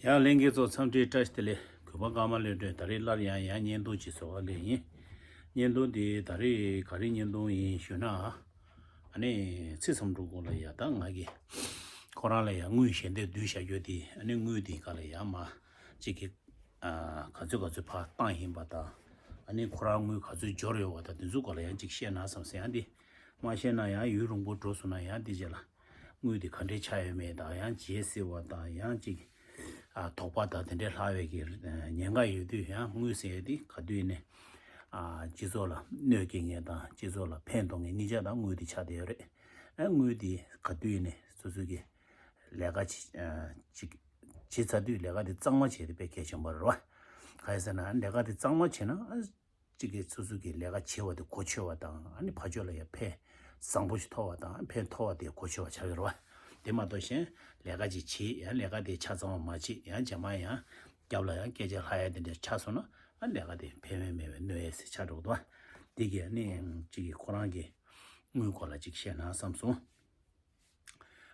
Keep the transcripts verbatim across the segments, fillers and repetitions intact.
ཡང་ལྷན་རྒྱས་ཚོ་འཚམས་འདྲི་བཀྲ་ཤིས་བདེ་ལེགས། གུས་པ་ཀརྨ་ལོས་སྒྲོན། ད་རེས་སླར་ཡང་ཡང་བརྙན་ཐུང་ཅིག་བཟོ་ག་སླེབས་ཡིན། བརྙན་ཐུང་འདི་ད་རེས་ག་རེ་བརྙན་ཐུང་ཡིན་ཞུ་ན། ཨ་ནི་ཚེ་བསམ་གྲུབ་སྐོར་ལ་ཡ་ད་ང་གི་ཁོ་རང་ལ་ཡ་དངུལ་ཞལ་འདེབས་བསྡུས་བཞག་རྒྱུ་དེ། ཨ་ནི་དངུལ་དེ་ག་ལ་ཡ་མ་གཅིག་གི་ཨ་ག་ཚོད་ག་ཚོད་ཕར་བཏང་ཡིན་པ་དང་། ཨ་ནི་ཁོ་རང་དངུལ་ག་ཚོད་འབྱོར་ཡོད་པ་དང་དེ་ཚོ་སྐོར་ལ་ཡང་གཅིག་བཤད་ན་བསམ་སོང་། ཡང་དེ་མ་བཤད་ན་ཡང་ཡུན་རིང་པོ་འགྲོ་སོང་ན་ཡང་དེ་རྗེས་ལ། དངུལ་དེ་ག་འདྲས་ཆགས་ཡོད་མེད་དང་། ཡང་བརྗེད་སྲིད་པ་དང་། ཡང་ཅིག་ཨ་དོགས་པ་དང་དེ་འདྲས་ལྷག་པའི་གི་ཉེན་ཁ་ཡོད་དུས། ཡང་དངུལ་ཟེར་ཡས་དེ་ག་དུས་ནས་ཨ་སྤྱི་ཚོགས་ལ་གནོད་སྐྱེལ་མཁན་དང་སྤྱི་ཚོགས་ལ་ཕན་ཐོགས་མཁན་གཉིས་ཆ་དང་དངུལ་དེ་ཆགས་བསྡད་ཡོད་རེད། ཨ་དངུལ་དེ་ག་དུས་ནས་སོ་སོ་གི་ལས་ཀ་ཅིག་ཅིག་བྱེད་ཚར་དུས་ལས་ཀ་དེ་གཙང་མ་བྱས་ཏེ་དཔེ་གལ་ཆེན་པོ་རེད་བ། ག་རེ་ཟེར་ན་ལས་ཀ་དེ་གཙང་མ་བྱས་ན། ཨ་གཅིག་གིས་སོ་སོ་གི་ལས་ཀ་བྱེད་པ་དེ་གོ་ཆོད་པ་དང་། ཨ་ནི་ཕར་ཕྱོགས་ལ་ཡང་ཕན་བཟང་པོ་ཞིག་ཐོགས་པ་དང་ཕན་ཐོགས་པ་དེ་གོ་ཆོད་པ་ཆགས་ཡོད་རེད་བ། དེ་མ་གཏོགས་གཞན་ལས་ཀ་ཅིག་བྱེད། ཡང་ལས་ཀ་དེ་ཆ་ཚང་བ་མ་བྱེད། ཡང་རྗེས་མ་ཡང་རྒྱབ་ལ་ཡང་སྐད་ཆ་ལྷག་ཡ་དེ་འདྲ་ཆགས་སོང་ན། ཨ་ལས་ཀ་དེ་ཕན་མེད་མེད་པའི་གནོད་ཡས་ཟེར་ཆགས་འགྲོ་གི་འདུག་བ། དེ་གིས་ཨ་ནི་གཅིག་གིས་ཁོ་རང་གི་དངུལ་སྐོར་ལ་ཅིག་བཤད་ན་བསམ་སོང་།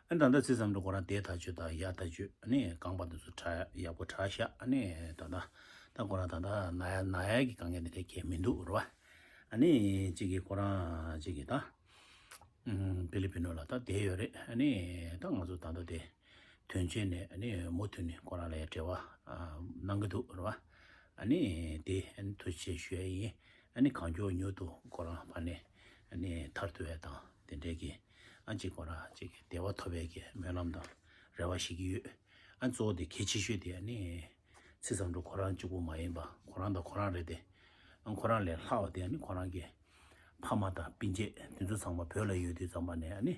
ཨ་ནི་ད་ལྟ་ཚེ་བསམ་གྲུབ་ཁོ་རང་དེ་ཐག་ཆོད་དང་ཡ་ཐག་ཆོད། ཨ་ནི་རྐང་པ་དེ་ཚོ་དྲག་ཡག་པོ་དྲག་ཤག་ཨ་ནི་ད་ལྟ་ད་ཁོ་རང་ད་ལྟ་ན་ཡ་ན་ཡ་གི་དཀའ་ངལ་དེ་འདྲ་གང་མི་འདུག་རེད་བ། ཨ་ནི་གཅིག་གིས་ཁོ་རང་གཅིག་གིས་ད་ཨམ་ཕི་ལི་པི་ནོ་ལ་ད་བསྡད་ཡོད་རེད། ཨ་ནི་ད་ང་ཚོ་ད་ལྟ་དེ་དོན་གཅོད་ནས་ཨ་ནི་མུ་མཐུད་ནས་ཁོ་རང་ལ་ཡ་འབྲེལ་བ་ཨ་གནང་གི་འདུག་རེད་བ། ཨ་ནི་དེ་ཨ་ནི་ཐུགས་རྗེ་ཆེ་ཞུ་ཡ་ཡིན། ཨ་ནི་གང་མགྱོགས་མྱུར་དུ་ཁོ་རང་ཕར་ནས་ཨ་ནི་ཐར་ཐུབ་ཡ་དང་དེ་འདྲའི་གི་ཨ་ཅིག་ཁོ་རང་ཅིག་བདེ་བ་ཐོབ་ཡ་གི་སྨོན་ལམ་དང་རེ་བ་ཞུ་གི་ཡོད། ཨ་གཙོ་བོ་དེ་གལ་ཆེ་ཤོས་དེ་ཨ་ནི་ཚེ་བསམ་གྲུབ་ཁོ་རང་གཅིག་པུ་མ་ཡིན་པ་ཁོ་རང་དང་ཁོ་རང་རེད་དེ། ཨ་ཁོ་རང་ལས་ལྷག་པ་དེ་ཨ་ནི་ཁོ་རང་གི་ཕ་མ་དང་སྤུན་མཆེད་དེ་ཚོ་ཚང་མ་བོད་ལ་ཡོད་དུས་ཙམ་པ་ནས་ཨ་ནི་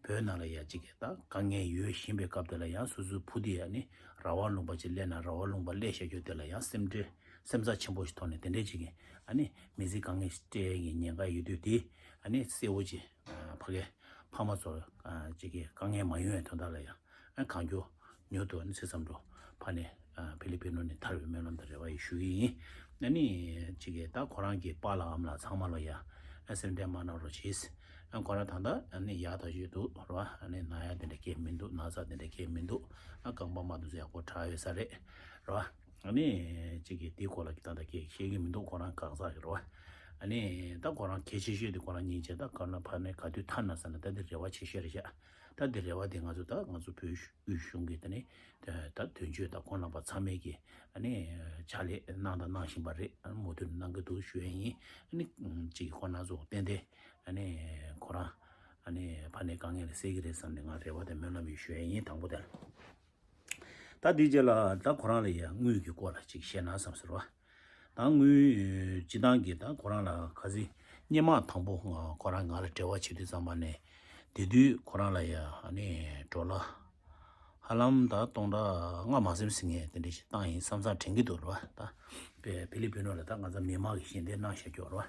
བོད་ནང་ལ་ཡ་གཅིག་གི་ད་དཀའ་ངལ་ཡོད་བཞིན་པའི་སྐབས་དེ་ལ་ཡང་སོ་སོའི་བུ་དེ་ཨ་ནི་ར་བ་ལུང་པ་ཅིག་སླེབས་ན་ར་བ་ལུང་པ་སླེབས་བཞག་རྒྱུ་དེ་ལ་ཡང་སེམས་ཁྲལ་སེམས་འཚབ་ཆེན་པོ་ཞིག་ཐོག་ནས་དེ་འདྲས་ཅིག་གི་ཨ་ནི་མི་ཚེ་དཀའ་ངལ་ཞིག་སྤྲད་ཡ་གི་ཉེན་ཁ་ཡོད་དུས། དེ་ཨ་ནི་གསལ་བོ་ཅིག་ཕ་གི་ཕ་མ་ཚོར་ཅིག་གི་དཀའ་ངལ་མ་ཡོང་བའི་དོན་དག་ལ་ཡང་། ཨ་གང་མགྱོགས་མྱུར་དུ་ཨ་ནི་ཚེ་བསམ་གྲུབ་ཕ་ནས་ཨ་ཕི་ལི་པི་ནོ་ནས་ཐར་བའི་སྨོན་ལམ་དང་རེ་བ་ཡི་ཞུ་གི་ཡིན། ཨ་ནི་གཅིག་གིས་ད་ཁོ་རང་གི་པཱ་ལགས་ཨ་མ་ལགས་ཚང་མ་ལ་ཡ་ཨ་སེམས་ཁྲལ་མ་གནང་རོགས་གྱིས། ཨ་ཁོ་རང་ད་ལྟ་ཨ་ནི་ཡག་ཐག་ཆོད་འདུག་རེད་བ། ཨ་ནི་ན་ཡ་དེ་འདྲ་གང་མི་འདུག་ན་ཚ་དེ་འདྲ་གང་མི་འདུག་ཨ་རྐང་པ་མ་འདུག་ཚོ་ཡག་པོ་དྲག་ཡོད་ས་རེད། རེད་བ། ཨ་ནི་གཅིག་གིས་དེའི་སྐོར་ལ་ད་ལྟ་གང་བཤད་ཀྱི་མི་འདུག་ཁོ་རང་གང་ཟག་གི་རེད་བ། ཨ་ནི་ད་ཁོ་རང་གལ་ཆེ་ཤོས་དེ་ཁོ་རང་སྙིང་རྗེ། ད་ག་ན་ཕ་ནས་ག་དུས་ཐར་ན་ཟེར་ན་ད་དེ་རེ་བ་ཆེ་ཤོས་རེད་ཤག་ད་དེ་རེ་བ་དེ་ང་ཚོ་ད་ང་ཚོ་བོད་དབུས་གཞུང་གི་ད་ནི་ད་དོན་གཅོད་དང་ཁོང་རྣམ་པ་ཚང་མས་ཀྱི་ཨ་ནི་ཕྱག་ལས་གནང་དང་གནང་བཞིན་པ་རེད། ཨ་ནི་མུ་མཐུད་གནང་གི་འདུག་ཞུ་ཡ་ཡིན། ཨ་ནི་གཅིག་ཁོ་ན་ཚོ་ཏན་ཏན་ཨ་ནི་ཁོ་རང་ཨ་ནི་ཕ་ནས་དཀའ་ངལ་ལས་སེལ་གི་རེད་བསམ་ནས་ང་རེ་བ་དང་སྨོན་ལམ་ཡོད་ཞུ་ཡ་ཡིན། དང་པོ་དེ་ལ། ད་འདིའི་རྗེས་ལ་ད་ཁོ་རང་ལ་ཡང་དངུལ་གྱི་སྐོར་ལ་ཅིག་བཤད་ན་བསམ་ཟེར་བ། ད་དངུལ་སྤྱི་བཏང་གི་ད་ཁོ་རང་ལ་ཁ་སང་སྔོན་མ་དང་པོ་ང་ཁོ་རང་ང་ལ་འབྲེལ་བ་བྱེད་དུས་ཙམ་པ་ནས། དེ་དུས་ཁོ་རང་ལ་ཡང་ཨ་ནི་ཌོ་ལར་ཧ་ལམ་ད་སྟོང་ཕྲག་ལྔ་མ་ཟིན་ཟིན་ངེས་དེ་འདྲ་ཞིག་བཏང་ཡིན་བསམ་བསམ་དྲན་གྱི་འདུག་རེད་བ། ད་ཕི་ལི་པི་ནོ་ལ་ད་ང་ཚོ་མི་མང་གི་ཞལ་འདེབས་གནང་བཞག་རྒྱུ་རེད་བ།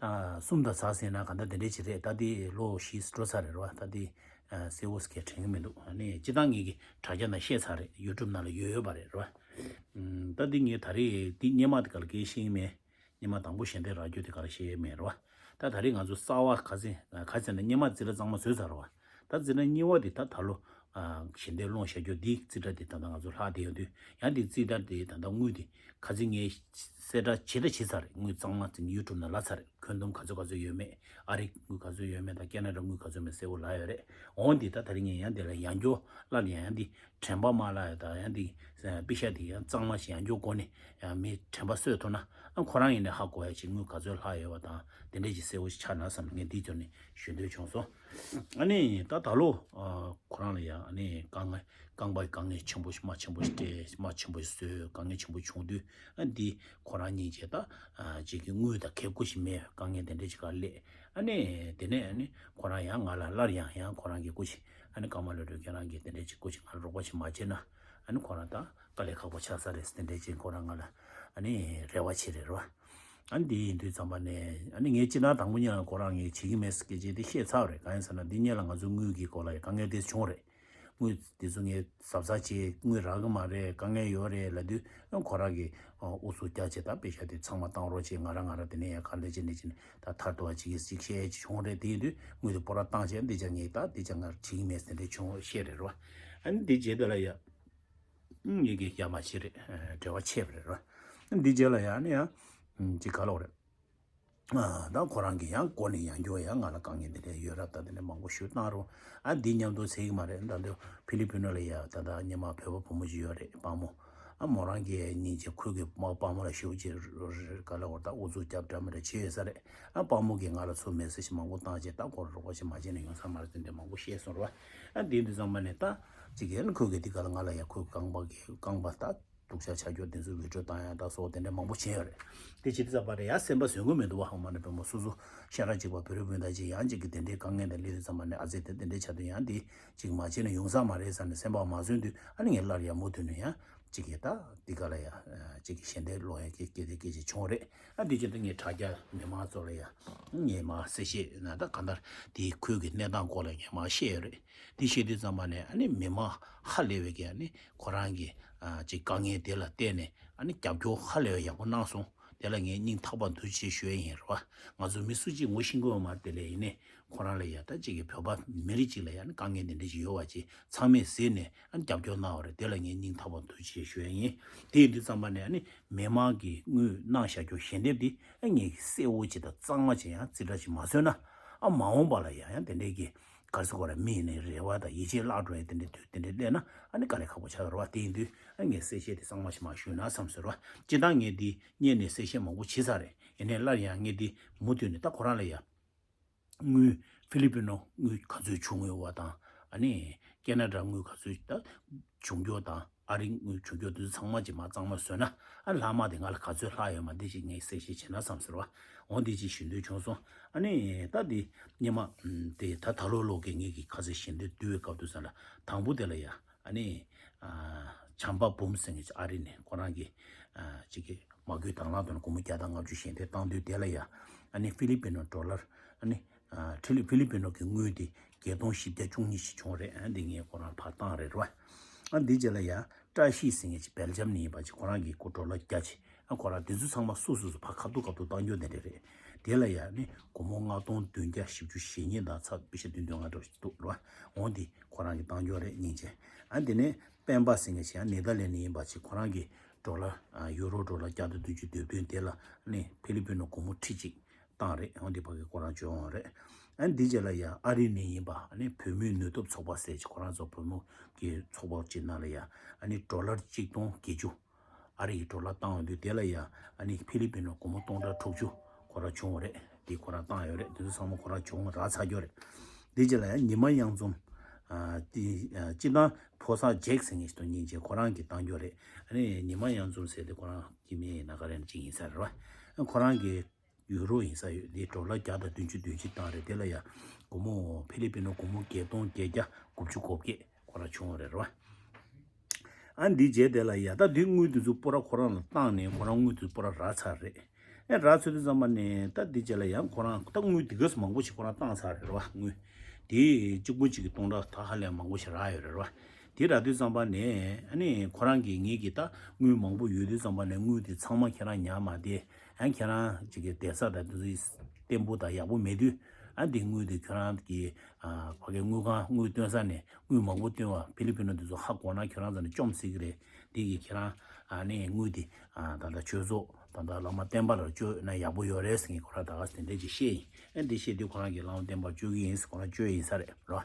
ད་གསུམ་དང་ཟ་ཟིན་ན་ག་འདྲ་དེ་འདྲ་ཞིག་རེད། ད་དེ་ལོ་བཞི་འགྲོ་ཚར་རེད་རེད་བ། ད་དེ་ཨ་གསལ་བོ་སྐད་དྲན་གྱི་མི་འདུག་ཨ་ནི་སྤྱི་བཏང་ངེད་ཀྱི་དྲ་རྒྱ་ནང་བཤད་ཚར་རེད། ཡུ་ཊུབ་ནང་ལ་ཡོད་ཡོད་པ་རེད་རེད་བ། ཨམ་ད་འདི་ངས་ད་རེས་འདི་སྔོན་མ་དེ་ག་ལ་སྐད་ཤེས་ཀྱི་མེད། སྔོན་མ་དང་པོ་ཞལ་འདེབས་རག་རྒྱུ་དེ་ག་ལ་ཤེས་ཀྱི་མེད་རེད་བ། ད་ད་རེས་ང་ཚོ་གསར་བ་ག་ཚོད་ག་ཚོད་ན་སྔོན་མ་རྩིས་ཁྲ་གཙང་མ་བཟོས་ཚར་རེད་བ། ད་རྩིས་ཁྲ་གཉིས་པ་དེ་ད་ད་ལོ་ཨ་ཞལ་འདེབས་སློང་བྱ་རྒྱུ་འདི་རྩིས་ཁྲ་དེ་ད་ལྟ་ང་ཚོ་ལྷག་བསྡད་ཡོད་དུས། ཡང་དེ་རྩིས་ཁྲ་དེ་ད་ལྟ་དངུལ་དེ་ག་ཚོད་ངས་གསལ་བསྒྲགས་བྱེད་ད་བྱེད་ཚར་རེད། དངུལ་གཙང་མ་དེ་ཡུ་ཊུབ་ནང་ལབ་ཚར་རེད། ཁྱོན་བསྡོམས་ག་ཚོད་ག་ཚོད་ཡོད་མེད། ཨ་རི་དངུལ་ག་ཚོད་ཡོད་མེད་དང་ཁེ་ན་ཌ་དངུལ་ག་ཚོད་མེད་གསལ་བོ་ལབ་ཡོད་རེད། འོན་ཏེ་ད་ད་རིང་ངས་ཡང་དེ་ལ་ཡང་སྐྱར་སླར་ཡང་ཡང་དེ་དྲན་པ་མ་བརླག་ཡ་དང་ཡང་དེ་པེ་ཤག་དེ་ཡང་གཙང་མ་ཞིག་ཡང་སྐྱར་སྒོ་ནས་ཡང་མི་དྲན་པ་གསོས་ཐུབ་ན། ཨ་ཁོ་རང་ཡིན་ནའི་ཧ་གོ་ཡ་ཅིག་དངུལ་ག་ཚོད་ལྷག་ཡོད་པ་དང་དེ་འདྲས་ཅིག་གསལ་བོ་ཞིག་ཆགས་ན་བསམ་ནས་ངས་འདི་བརྗོད་ནས་ཞུ་འདོད་བྱུང་སོང་། ཨ་ནི་ད་ད་ལོ་ཨ་ཁོ་རང་ལ་ཡང་ཨ་ནི་དཀའ་ངལ་རྐང་པའི་དཀའ་ངལ་ཆེན་པོ་ཞིག་མ་ཆེན་པོ་ཞིག་སྤྲད། མ་ཆེན་པོ་ཞིག་བཟོས། དཀའ་ངལ་ཆེན་པོ་བྱུང་དུས། ཨ་འདི་ཁོ་རང་སྙིང་རྗེ་ད་ཨ་ཅིག་གི་དངུལ་དང་ཁེ་སྐུ་ཞིག་མེད། དཀའ་ངལ་དེ་འདྲས་ཅིག་ག་སླེབས། ཨ་ནི་དེ་ནས་ཨ་ནི་ཁོ་རང་ཡང་ང་ལ་སླར་ཡང་ཡང་ཁོ་རང་གི་སྐུ་ཞིག་ཨ་ནི་ཀརྨ་བློ་གྲོས་ཁྱེད་རང་གིས་དེ་འདྲས་ཅིག་སྐུ་ཞིག་ང་ལ་རོགས་པ་ཞིག་མ་བྱས་ན། ཨ་ནི་ཁོ་རང་ད་དཀའ་ལས་ཁག་པོ་ཆགས་ས་རེད། དེ་འདྲས་ཅིག་ཁོ་རང་ང་ལ་ཨ་ནི་རེ་བ་བྱེད་རེད་རོ། ཨ་ནི་དེ་ཡིན་དུས་ཙམ་པ་ནས་ཨ་ནི་ངས་སྤྱིར་ན་དང་པོ་ཉིད་ལ་ཁོ་རང་ངས་བྱེད་ཀྱི་མེད་སྐད་ཆ་དེ་བཤད་ཚར་བ་རེད། གང་ཡིན་ཟེར་ན་འདི་སྔོན་ལ་ང་ཚོ་དངུལ་གྱི་སྐོར་ལ་དཀའ་ངལ་དེ་བྱུང་རེད། དངུལ་དེ་ཚོ་ངས་གཟབ་གཟབ་བྱས། དངུལ་རག་གི་མ་རེད། དཀའ་ངལ་ཡོད་རེད་ལབ་དུས་ཁོ་རང་གིས་ཨུ་ཚུགས་རྒྱག་བྱས་ད་པེ་ཤག་དེ་ཚང་མ་བཏང་རོགས་བྱས། ང་རང་ང་རང་དེ་ནས་ཡང་ག་འདྲ་བྱས་འདྲ་བྱས་ནས་ད་ཐར་ཐུབ་པ་ཅིག་གི་ཅིག་བཤད་ཡས་ཅིག་བྱུང་རེད། དེ་ཡིན་དུས་དངུལ་དེ་སྤོ་ར་བཏང་བྱས་འདི་ཅག་ངས་ད་འདི་ཅག་ང་བྱེད་ཀྱི་མེད་ཟེར་འདྲ་བྱུང་བཤད་རེད་རོ། ཨ་ནི་འདི་རྗེས་དེ་ལ་ཡ། ངེད་ཀྱིས་ཡ་མ་བྱེད་རེད། འབྲེལ་བ་ཆད་པ་རེད་ར། འདི་རྗེས་ལ་ཡང་ནི་ཡང་ཅིག་ག་ལོག་རེད། ཨ་ད་ཁོ་རང་གིས་ཡང་སྒོ་ནས་ཡང་སྐྱོར་ཡང་ང་ལ་དཀའ་ངལ་འདི་འདྲ་ཡོད་རབས་ད་འདི་འདྲ་མང་པོ་ཞུ་བཏང་རུང་། ཨ་འདི་མཉམ་དུ་ཟེར་གི་མ་རེད། ད་འདི་ཕི་ལི་པི་ནོ་ལ་ཡ་ད་ད་སྔོན་མ་བོད་པ་བུ་མོ་ཅིག་ཡོད་རེད། དཔའ་མོ། ཨ་མོ་རང་གིས་སྙིང་རྗེ། ཁོས་གི་མ་དཔའ་མོ་ལ་ཞེ་པོ་ཅིག་ག་ལ་བར་ད་ཨུ་ཚུགས་རྒྱབ་འདྲ་མི་འདྲ་བྱས་ཡོད་ས་རེད། ཨ་དཔའ་མོ་གིས་ང་ལ་ཚུར་མེ་སེ་ཇི་མང་པོ་བཏང་བྱས། ད་ཁོ་རོགས་པ་ཞིག་མ་བྱས་ན་ཡོང་ས་མ་རེད། དེ་འདྲ་མང་པོ་བཤད་སོང་ར། ཨ་དེ་དུས་ཙམ་པ་ནས་ད་ཅིག་ཡང་ཁོས་གི་དེ་ག་ལ་ང་ལ་ཡ་ཁོས་རྐང་པ་གི་རྐང་པ་ད་སྡུག་ཅག་ཆགས་རྒྱུ་དེ་ཚོ་བི་ཌི་ཡོ་བཏང་ཡ་ད་སོགས་དེ་འདྲ་མང་པོ་བྱས་ཡོད་རེད། དེ་བྱེད་དུས་ཙམ་པ་ནས་ཡ་སེམས་པ་བཟོད་ཀྱི་མི་འདུག་བ། ཧ་མ་ནས་བུ་མོ་སོ་སོ་ཤ་ཁྲག་གཅིག་པ་བོད་རིགས་སྤུན་ཟླ་ཅིག་ཡང་ཅིག་གི་དེ་འདྲའི་དཀའ་ངལ་དང་སླེབས་དུས་ཙམ་པ་ནས། ཨ་ཙི་དེ་དེ་འདྲའི་ཆགས་དུས་ཡང་དེ་ཅིག་མ་བྱས་ན་ཡོང་ས་མ་རེད་ཟེར་ནས་སེམས་པ་མ་བཟོད་དུས། ཨ་ནི་ངས་སླར་ཡ་མུ་མཐུད་ནས་ཡང་ཅིག་གི་ད་འདི་ག་ལ་ཡ་ཅིག་གི་ཞལ་འདེབས་ལོག་ཡ་སྐད་སྐད་དེ་སྐད་ཅིག་བྱུང་རེད། ཨ་འདི་བྱེད་དུས་ངས་དྲ་རྒྱ་མི་མང་ཚོ་ལ་ཡ་ངས་མ་གསལ་བཤད་ན་ད་གང་ལྟར་དེའི་ཁོས་གི་གནས་སྟངས་སྐོར་ལ་ངས་མ་བཤད་ཡོད་རེད། དེ་བཤད་དུས་ཙམ་པ་ནས་ཨ་ནི་མི་མང་ཧ་ལས་པའི་གི་ཨ་ནི་ཁོ་རང་གི་ཨ་ཅིག་དཀའ་ངལ་དེ་ལ་བལྟས་ནས་ཨ་ནི་རྒྱབ་སྐྱོར་ཧ་ལས་པའི་ཡག་པོ་གནང་སོང་། དེ་ལ་ངས་སྙིང་ཐག་པ་ཐུགས་རྗེ་ཆེ་ཞུ་ཡ་ཡིན་རེད་བ། ང་ཚོ་མི་སུ་གཅིག་ངོ་ཤེས་ཀྱི་ཡོད་མ་རེད། དེ་ལས་ཡིན་ནའི་ཁོ་རང་ལ་ཡ་ད་ཅིག་གི་བོད་པ་མི་རིགས་གཅིག་ལ་ཡ་ནི་དཀའ་ངལ་འདི་འདྲ་ཞིག་ཡོད་པ་ཅིག་ཚང་མས་གཟིགས་ནས་ཨ་ནི་རྒྱབ་སྐྱོར་གནང་བ་རེད། དེ་ལ་ངས་སྙིང་ཐག་པ་ཐུགས་རྗེ་ཆེ་ཞུ་ཡ་ཡིན། དེ་ཡིན་དུས་ཙམ་པ་ནས་ཨ་ནི་མི་མང་གིས་དངུལ་གནང་བཞག་རྒྱུ་ཞལ་འདེབས་འདི་ཨ་ངས་གསལ་བོ་ཅིག་དང་གཙང་མ་ཅིག་ཡང་རྩིས་ཁྲ་ཅིག་མ་བཟོས་ན། ཨ་མ་འོངས་པ་ལ་ཡ་ཡང་དེ་འདྲའི་གི་ག་རེ་ཟེར་དགོས་རེད། མི་ཡིན་ནའི་རེ་བ་དང་ཡིད་ཆེས་བརླག་འགྲོ་ཡ་དེ་འདྲའི་དུས་དེ་འདྲའི་སླེབས་ན་ཨ་ནི་དཀའ་ལས་ཁག་པོ་ཆགས་ཀྱི་རེད་བ། དེ་ཡིན་དུས་ཨ་ངས་གསལ་བཤད་དེ་གཙང་མ་ཞིག་མ་ཞུས་ན་བསམ་ཟེར་བ། སྤྱིར་བཏང་ངས་འདི་སྔོན་ནས་གསལ་བཤད་མང་པོ་བྱས་ཚར་རེད། ཡིན་ནའི་སླར་ཡང་ངས་འདི་མུ་མཐུད་ནས། ད་ཁོ་རང་ལ་ཡ་དངུལ་ཕི་ལི་པི་ནོ་དངུལ་ག་ཚོད་བྱུང་ཡོད་པ་དང་། ཨ་ནི་ཀེ་ན་ཌ་དངུལ་ག་ཚོད་ད་བྱུང་རྒྱུ་དང་། ཨ་རི་དངུལ་བྱུང་རྒྱུ་དེ་ཚོ་ཚང་མ་ཅིག་མ་གཙང་མ་བཟོས་ན། ཨ་ལྷག་མ་དེ་ང་ལ་ག་ཚོད་ལྷག་ཡོད་མ་འདི་ཅིག་ངས་གསལ་བཤད་བྱས་ན་བསམ་ཟེར་བ། འོ་འདི་ཅིག་ཞུ་འདོད་བྱུང་སོང་། ཨ་ནི་ད་འདི་སྔོན་མ་དེ་ད་ད་ལོ་ལོ་གི་ངེད་ཀྱི་ཁ་ཟས་ཞལ་འདེབས་བསྡུ་བའི་སྐབས་དུས་ཙམ་ལ་དང་པོ་དེ་ལ་ཡ། ཨ་ནི་ཨ་བྱམས་པ་འབུམ་ཟེར་མཁན་ཅིག་ཨ་རི་ནས་ཁོ་རང་གི་ཨ་ཅིག་གི་མ་བསྐུལ་དང་བླངས་ཐོག་ནས་སྒོར་མོ་བརྒྱ་དང་ལྔ་བཅུ་ཞལ་འདེབས་བཏང་དུས། དེ་ལ་ཡ་ཨ་ནི་ཕི་ལི་པི་ནོ་ཌོ་ལར། ཨ་ནི་ཨ་ཕི་ལི་ཕི་ལི་པི་ནོ་གི་དངུལ་དེ་བརྒྱད་སྟོང་བཞི་བརྒྱ་བཅུ་གཉིས་ཤིག་བྱུང་རེད། ཨ་འདི་ངས་ཁོ་རང་ཕར་བཏང་རེད་ར། ཨ་འདི་རྗེས་ལ་ཡ་བཀྲ་ཤིས་ཟེར་མཁན་ཅིག་སྦེལ་ཇམ་ནས་ཡིན་པ་ཅིག་ཁོ་རང་གི་སྒོར་ཌོ་ལར་བརྒྱ་ཅིག་ཨ་ཁོ་རང་དེ་ཚོ་ཚང་མ་སོ་སོ་སོ་ཕར་ཁ་ཐུག་ཁ་ཐུག་བཏང་རྒྱུ་དེ་འདྲ་རེད། དེ་ལ་ཡ་ནི་སྒོར་མོ་ལྔ་སྟོང་བདུན་བརྒྱ་བཞི་བཅུ་ཞེ་གཉིས་དང་ཚབ་པི་ཤ་བདུན་བདུན་ལྔ་འདྲ་ཞིག་འདུག་ར། འོ་འདི་ཁོ་རང་གིས་བཏང་རྒྱུ་རེད། སྙིང་རྗེ། ཨ་དེ་ནས་སྤེན་པ་ཟེར་མཁན་ཞིག་ཡང་ནེ་ཐར་ལེན་ནས་ཡིན་པ་ཅིག་ཁོ་རང་གིས་ཌོ་ལར་ཨ་ཡུ་རོ་ཌོ་ལར་བརྒྱ་དང་བདུན་ཅུ་དོན་བདུན། དེ་ལ་ནི་ཕི་ལི་པི་ནོ་སྒོར་མོ་ཁྲི་གཅིག་བཏང་རེད། འོ་འདི་ཕ་གི་ཁོ་རང་བྱོན་འོང་རེད། ཨ་འདི་རྗེས་ལ་ཡ་ཨ་རི་ནས་ཡིན་པ་ཨ་ནི་བོད་མིའི་ནུས་སྟོབས་ཚོགས་པ་ཟེར་ཅིག་ཁོ་རང་ཚོ་བུ་མོ་གི་ཚོགས་པ་ཅིག་ནང་ལ་ཡ་ཨ་ནི་ཌོ་ལར་གཅིག་སྟོང་བརྒྱད་ཅུ་ཨ་རི་ཡི་ཌོ་ལར་བཏང་ཡོང་དུས། དེ་ལ་ཡ་ཨ་ནི་ཕི་ལི་པི་ནོ་སྒོར་མོ་སྟོང་ཕྲག་དྲུག་ཅུ་ཁོ་རང་བྱུང་བ་རེད། དེ་ཁོ་རང་བཏང་ཡོད་རེད། དེ་ཚོ་ཚང་མ་ཁོ་རང་བྱུང་རག་ཚར་རྒྱུ་རེད། དེ་རྗེས་ལ་ཡ་ཉི་མ་གཡང་འཛོམས། ཨ་དེ་ཨ་སྤྱིར་བཏང་ཕོ་གསར་ཇེག་ཟེར་མཁན་ཞིག་འདུག་སྙིང་རྗེ། ཁོ་རང་གིས་བཏང་རྒྱུ་རེད། ཨ་ནི་ཉི་མ་གཡང་འཛོམས་ཟེར་དེ་ཁོ་རང་གི་མི་ཡིན་ན་ག་རེ་ཅིག་ཡིན་ས་རེད་བ། ཁོ་རང་གིས་ཡུ་རོ་ཡིན་ས་ཡོད། དེ་ཌོ་ལར་བརྒྱ་དང་བདུན་ཅུ་དོན་གཅིག་བཏང་རེད། དེ་ལ་ཡ་སྒོར་མོ་ཕི་ལི་པི་ནོ་སྒོར་མོ་བརྒྱད་སྟོང་བརྒྱད་བརྒྱ་དགུ་བཅུ་གོ་བརྒྱད་ཁོ་རང་བྱུང་བ་རེད་ར། ཨ་འདི་རྗེས་དེ་ལ་ཡ་ད་དེ་དངུལ་དེ་ཚོ་སྤོ་ར་ཁོ་རང་ལ་བཏང་ནས་ཁོ་རང་དངུལ་དེ་ཚོ་སྤོ་ར་རག་ཚར་རེད། ཨེ་རག་ཚར་དུས་ཙམ་པ་ནས་ད་འདི་རྗེས་ལ་ཡང་ཁོ་རང་ད་དངུལ་དེ་ག་ཚོད་མང་པོ་ཞིག་ཁོ་རང་བཏང་ཚར་རེད་ར་བ། དངུལ་དེ་གཅིག་པོ་གཅིག་གི་སྟོང་ཕྲག་ད་ཧ་ལས་མང་པོ་ཞིག་རག་ཡོད་རེད་ར་བ། དེ་རག་དུས་ཙམ་པ་ནས་ཨ་ནི་ཁོ་རང་གིས་ངེད་ཀྱི་ད་དངུལ་མང་པོ་ཡོད་དུས་ཙམ་པ་ནས་དངུལ་དེ་ཚང་མ་ཁྱེད་རང་ཉར་མ་བསྡད། ཨ་ཁྱེད་རང་ཅིག་གི་བསྡད་ས་དང་དེ་ཚོ་བརྟན་པོ་དང་ཡག་པོ་མེད་དུས། ཨ་འདི་དངུལ་དེ་ཁྱོད་རང་གི་ཨ་ཕ་གི་དངུལ་ཁང་དངུལ་བཏོན་ས་ནས་དངུལ་མང་པོ་བཏོན་པ་ཕི་ལི་པི་ནོ་དེ་ཚོ་ཧ་གོ་ན་ཁྱོད་རང་ཚོ་ནས་བཅོམ་སྲིད་ཀྱི་རེད། འདི་གི་ཁྱེད་རང་ཨ་ནི་དངུལ་དེ་ཨ་ད་ལྟ་ཆོས་ཚོགས་ད་ལྟ་བླ་མ་བསྟན་པ་ལ་བཅོལ་ན་ཡག་པོ་ཡོད་རེད་ཟེར་མཁན་ཁོ་རང་ད་ག་དེ་འདྲས་ཅིག་བཤད་ཡིན། ཨ་འདི་བཤད་དུས་ཁོ་རང་གིས་བླ་མ་བསྟན་པ་བཅོལ་གྱི་ཡིན་ཟེར། ཁོ་རང་བཅོལ་ཡིན་ས་རེད་རོ།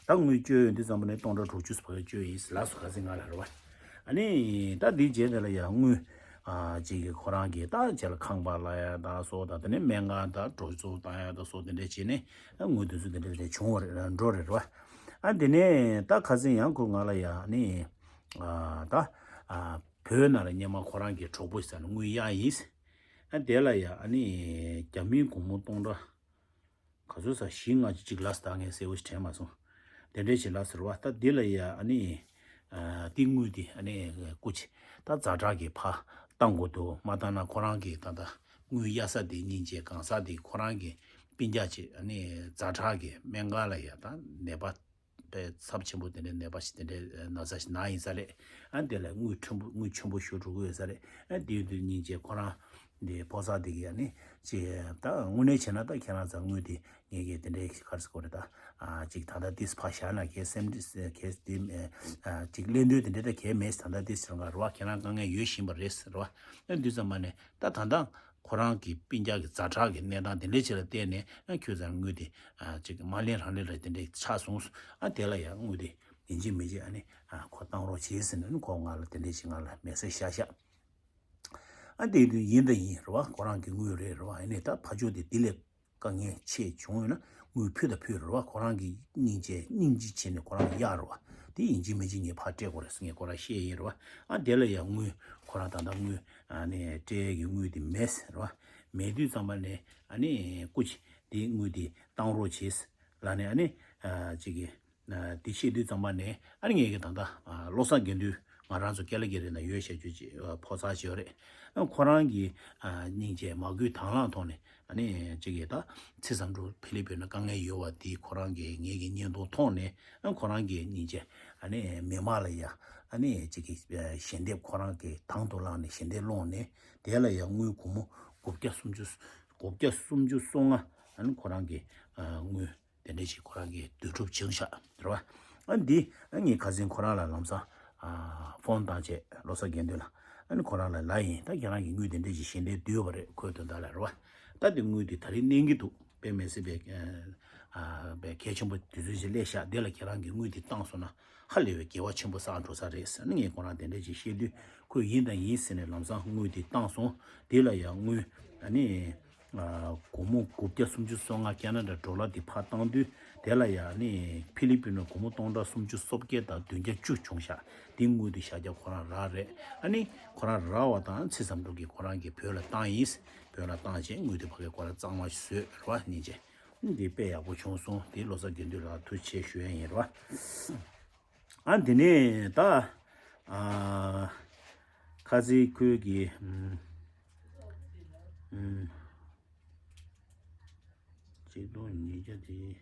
ད་དངུལ་བཅོལ་ཡོང་དུས་ཙམ་པ་ནས་སྟོང་ཕྲག་དྲུག་ཅུ་ཕ་གི་བཅོལ་ཡིན་ལགས་སོ། ག་ཚོད་ང་ལ་རེད་བ། ཨ་ནི་ད་འདིའི་རྗེས་དེ་ལ་ཡང་དངུལ་ཨ་ཅིག་གི་ཁོ་རང་གིས་ད་རྗེས་ལ་ཁང་པ་གླ་ཡ་ད་སོགས་དང་། དེ་ནས་སྨན་ཁང་ད་འགྲོ་སོང་བཏང་ཡ་ད་སོགས་དེ་འདྲས་བྱས་ནས་དངུལ་དེ་ཚོ་དེ་འདྲས་དེ་འདྲས་བྱུང་བ་རེད། འགྲོ་རེད་བ། ཨ་དེ་ནས་ད་ཁ་སང་ཡང་ཁོས་ང་ལ་ཡང་ཨ་ནི་ཨ་ད་ཨ་བོད་ནང་ལ་སྔོན་མ་ཁོ་རང་གི་གྲོགས་པོ་ཞིག་ནས་དངུལ་གཡར་ཡིན། ཨ་དེ་ལ་ཡང་ཨ་ནི་རྒྱ་མིའི་སྒོར་མོ་སྟོང་ཕྲག་ག་ཚོད་ཟེར། བཞི་ལྔ་ཅིག་ལབ་སོང་། ད་ངས་གསལ་པོ་ཞིག་དྲན་མ་སོང་། དེ་འདྲས་ཞིག་ལབ་ཟེར་བ། ད་འདི་ལ་ཡ་ཨ་ནི་ཨ་འདི་དངུལ་འདི་ཨ་ནི་སྐུ་མཁྱེན་ད་ཛ་དྲག་གི་ཕར་བཏང་དགོས་འདུག་མ་བཏང་ན་ཁོ་རང་གི་ད་ལྟ་དངུལ་གཡར་ས་འདི་སྙིང་རྗེ་གང་ཟག་འདི་ཁོ་རང་གི་སྤུན་ཀྱག་ཅིག་ཨ་ནི་ཛ་དྲག་གི་སྨན་ཁང་ལ་ཡ་ད་ནད་པ་པའི་ཚབས་ཆེན་པོ་དེ་འདྲའི་ནད་པ་ཞིག་དེ་འདྲའི་ན་ཚ་ཞིག་ན་ཡིན་ས་རེད། ཨ་དེ་ལ་དངུལ་ཕྲན་བུ་དངུལ་ཆེན་པོ་ཞུ་འགྲོ་གི་ཡོད་ས་རེད། ཨ་དེ་ཡོད་དུས་སྙིང་རྗེ་ཁོ་རང་ འདི་ཕོ་གསར་འདི་གི་ཨ་ནི་ཅིག་ད་དངོས་གནས་བྱས་ན་ད་ཁྱེད་རང་ཚོ་དངུལ་དེ་ངས་གི་དེ་འདྲའི་ག་རེ་ཟེར་དགོས་རེད། ད་ཨ་ཅིག་ད་ལྟ་ཏིས་ཕར་བཞག་ན་གལ་སེམས་ཁྲལ་གལ་དེ་ཨ་ཅིག་ལེན་འདོད་དེ་འདྲ་ད་གལ་མེད། ད་ལྟ་ཏིས་རང་ག་རེད་བ། ཁྱེད་རང་དཀའ་ངལ་ཡོད་བཞིན་པ་རེད་ཟེར་བ། ཨ་འདི་ཙམ་པ་ནས་ད་ད་ལྟ་ཁོ་རང་གི་སྤུན་ཀྱག་གི་ཛ་དྲག་གི་གནས་སྟངས་དེ་འདྲའི་ཆེད་ལ་བལྟས་ནས་ཨ་ཁྱོད་ཚོར་དངུལ་དེ་ཨ་ཅིག་མ་ལེན་རང་ལེན་རེད་དེ་འདྲའི་ཆགས་སོང་། ཨ་དེ་ལ་ཡང་དངུལ་དེ་ཡིན་གཅིག་མིན་གཅིག་ཨ་ནི་ཨ་ཁོ་བཏང་རོགས་བྱེད་ཟེར་ནས་ཁོ་ང་ལ་དེ་འདྲའི་ཅིག་ང་ལ་མེ་སེ་ཇི་བཞག་བཞག་ཨ་དེ་དུས་ཡིན་ད་ཡིན་རེད་བ། ཁོ་རང་གི་དངུལ་རེད་རེད་བ། ཡིན་ནའི་ད་ཕར་ཕྱོགས་དེ་དེ་ལས་དཀའ་ངལ་ཆེ་བྱུང་ཡོད་ན་དངུལ་ཕུལ་ད་ཕུལ་རེད་བ། ཁོ་རང་གི་སྙིང་རྗེ་སྙིང་རྗེ་བྱས་ནས་ཁོ་རང་གི་གཡར་རེད་བ། དེ་ཡིན་གཅིག་མིན་གཅིག་ངས་ཕར་སྤྲད་དགོས་རེད་ཟེར་ངས་ཁོ་རང་བཤད་ཡིན་རེད་བ། ཨ་དེ་ལ་ཡང་དངུལ་ཁོ་རང་ད་ལྟ་དངུལ་ཨ་ནི་སྤྲད་ཡས་ཀྱི་དངུལ་དེ་མེད་ཟེར་རེད་བ། མེད་དུས་ཙམ་པ་ནས་ཨ་ནི་སྐུ་མཁྱེན་དེ་དངུལ་དེ་བཏང་རོགས་བྱེད་ཟེར་ལབ་ནས་ཨ་ནི་ཨ་ཅིག་གི་ཨ་དེ་བཤད་དུས་ཙམ་པ་ནས་ཨ་ནི་ངས་ཀྱི་ད་ལྟ་ཨ་བློ་བཟང་དགེ་འདུན་ང་རང་ཚོ་ཀེ་ལ་གི་རི་ན་ཡོད་བཤད་རྒྱུ་ཅིག་ཨ་ཕོ་གསར་ཅིག་ཡོད་རེད། ཨ་ཁོ་རང་གི་ཨ་སྙིང་རྗེ་མ་གུས་དང་བླངས་ཐོག་ནས་ཨ་ནི་ཅིག་གི་ད་ཚེ་བསམ་གྲུབ་ཕི་ལི་པིན་ན་དཀའ་ངལ་ཡོད་པ་དེ་ཁོ་རང་གི་ངེད་ཀྱི་བརྙན་ཐུང་ཐོག་ནས་ཨ་ཁོ་རང་གི་སྙིང་རྗེ་ཨ་ནི་མི་མང་ལ་ཡ་ཨ་ནི་ཅིག་གི་ཨ་ཞལ་འདེབས་ཁོ་རང་གི་དང་དུ་བླངས་ནས་ཞལ་འདེབས་སློང་ནས་དེ་ལ་ཡ་དངུལ་སྒོར་མོ་དགུ་བརྒྱ་སུམ་ཅུ་དགུ་བརྒྱ་སུམ་ཅུ་སོ་ལྔ་ཨ་ནི་ཁོ་རང་གི་ཨ་དངུལ། དེ་འདྲ་ཞིག་ཁོ་རང་གིས་བསྡུ་གྲུབ་བྱུང་ཤག་རེད་བ། ཨ་འདི་ཨ་ངས་ཁ་སང་ཁོ་རང་ལ་ལམ་སང་ཨ་ཕོན་བཏང་བྱས་བློ་བཟང་དགེ་འདུན་ལ་ཨ་ནི་ཁོ་རང་ལ་ལབ་ཡིན། ད་ཁྱེད་རང་གིས་དངུལ་དེ་འདྲ་ཞིག་ཞལ་འདེབས་བསྡུས་པ་རེད། ཁོའི་དོན་དག་ལ་རེད་བ། ད་དེ་དངུལ་དེ་ད་རེས་གནས་ཀྱི་འདུག་དཔེ་མི་སྲིད་པའི་ཨ་པའི་གལ་ཆེན་པོ་དུས་ཚོད་ཅིག་སླེབས་ཤག་དེ་ལ་ཁྱེད་རང་གིས་དངུལ་དེ་བཏང་སོང་ན་ཧ་ལས་པའི་དགེ་བ་ཆེན་པོ་བསགས་འགྲོ་ས་རེད་ཟེར་ནས་ངས་ཁོ་རང་དེ་འདྲ་ཞིག་བཤད་དུས་ཁོས་ཡིན་དང་ཡིན་ཟེར་ནས་ལམ་སང་དངུལ་དེ་བཏང་སོང་། དེ་ལ་ཡང་དངུལ་ཨ་ནི། སྒོར་མོ་དགུ་བརྒྱ་སུམ་ཅུ་སོ་ལྔ་ཁེ་ན་ཌ་ཌོ་ལར་དེ་ཕར་བཏང་དུས་དེ་ལ་ཡང་ནི་ཕི་ལི་པིན་ནས་སྒོར་མོ་སྟོང་ཕྲག་སུམ་ཅུ་སོ་བརྒྱད་དང་བདུན་བརྒྱ་བཅུ་བྱུང་ཤག་དེ་དངུལ་དེ་ཤར་རྒྱག་ཁོ་རང་རག་རེད། ཨ་ནི་ཁོ་རང་རག་པ་དང་ཚེ་བསམ་གྲུབ་ཀྱིས་ཁོ་རང་གི་བོད་ལ་བཏང་ཡིན། བོད་ལ་བཏང་རྗེས་དངུལ་དེ་ཕ་གི་ཁོ་རང་གཙང་མ་བཟོས་རེད་བ། སྙིང་རྗེ། འདི་དཔེ་ཡག་པོ་བྱུང་སོང་། དེ་བློ་བཟང་དགེ་འདུན་ལགས་ཐུགས་རྗེ་ཆེ་ཞུ་ཡ་ཡིན་རེད་བ། ཨ་འདི་ནས་ད་ཨ་ཁ་ཚིག་ཁོས་ཀྱི་ཨམ་ཨམ་ཆིག་སྟོང་ཉིས་བརྒྱ་དེ་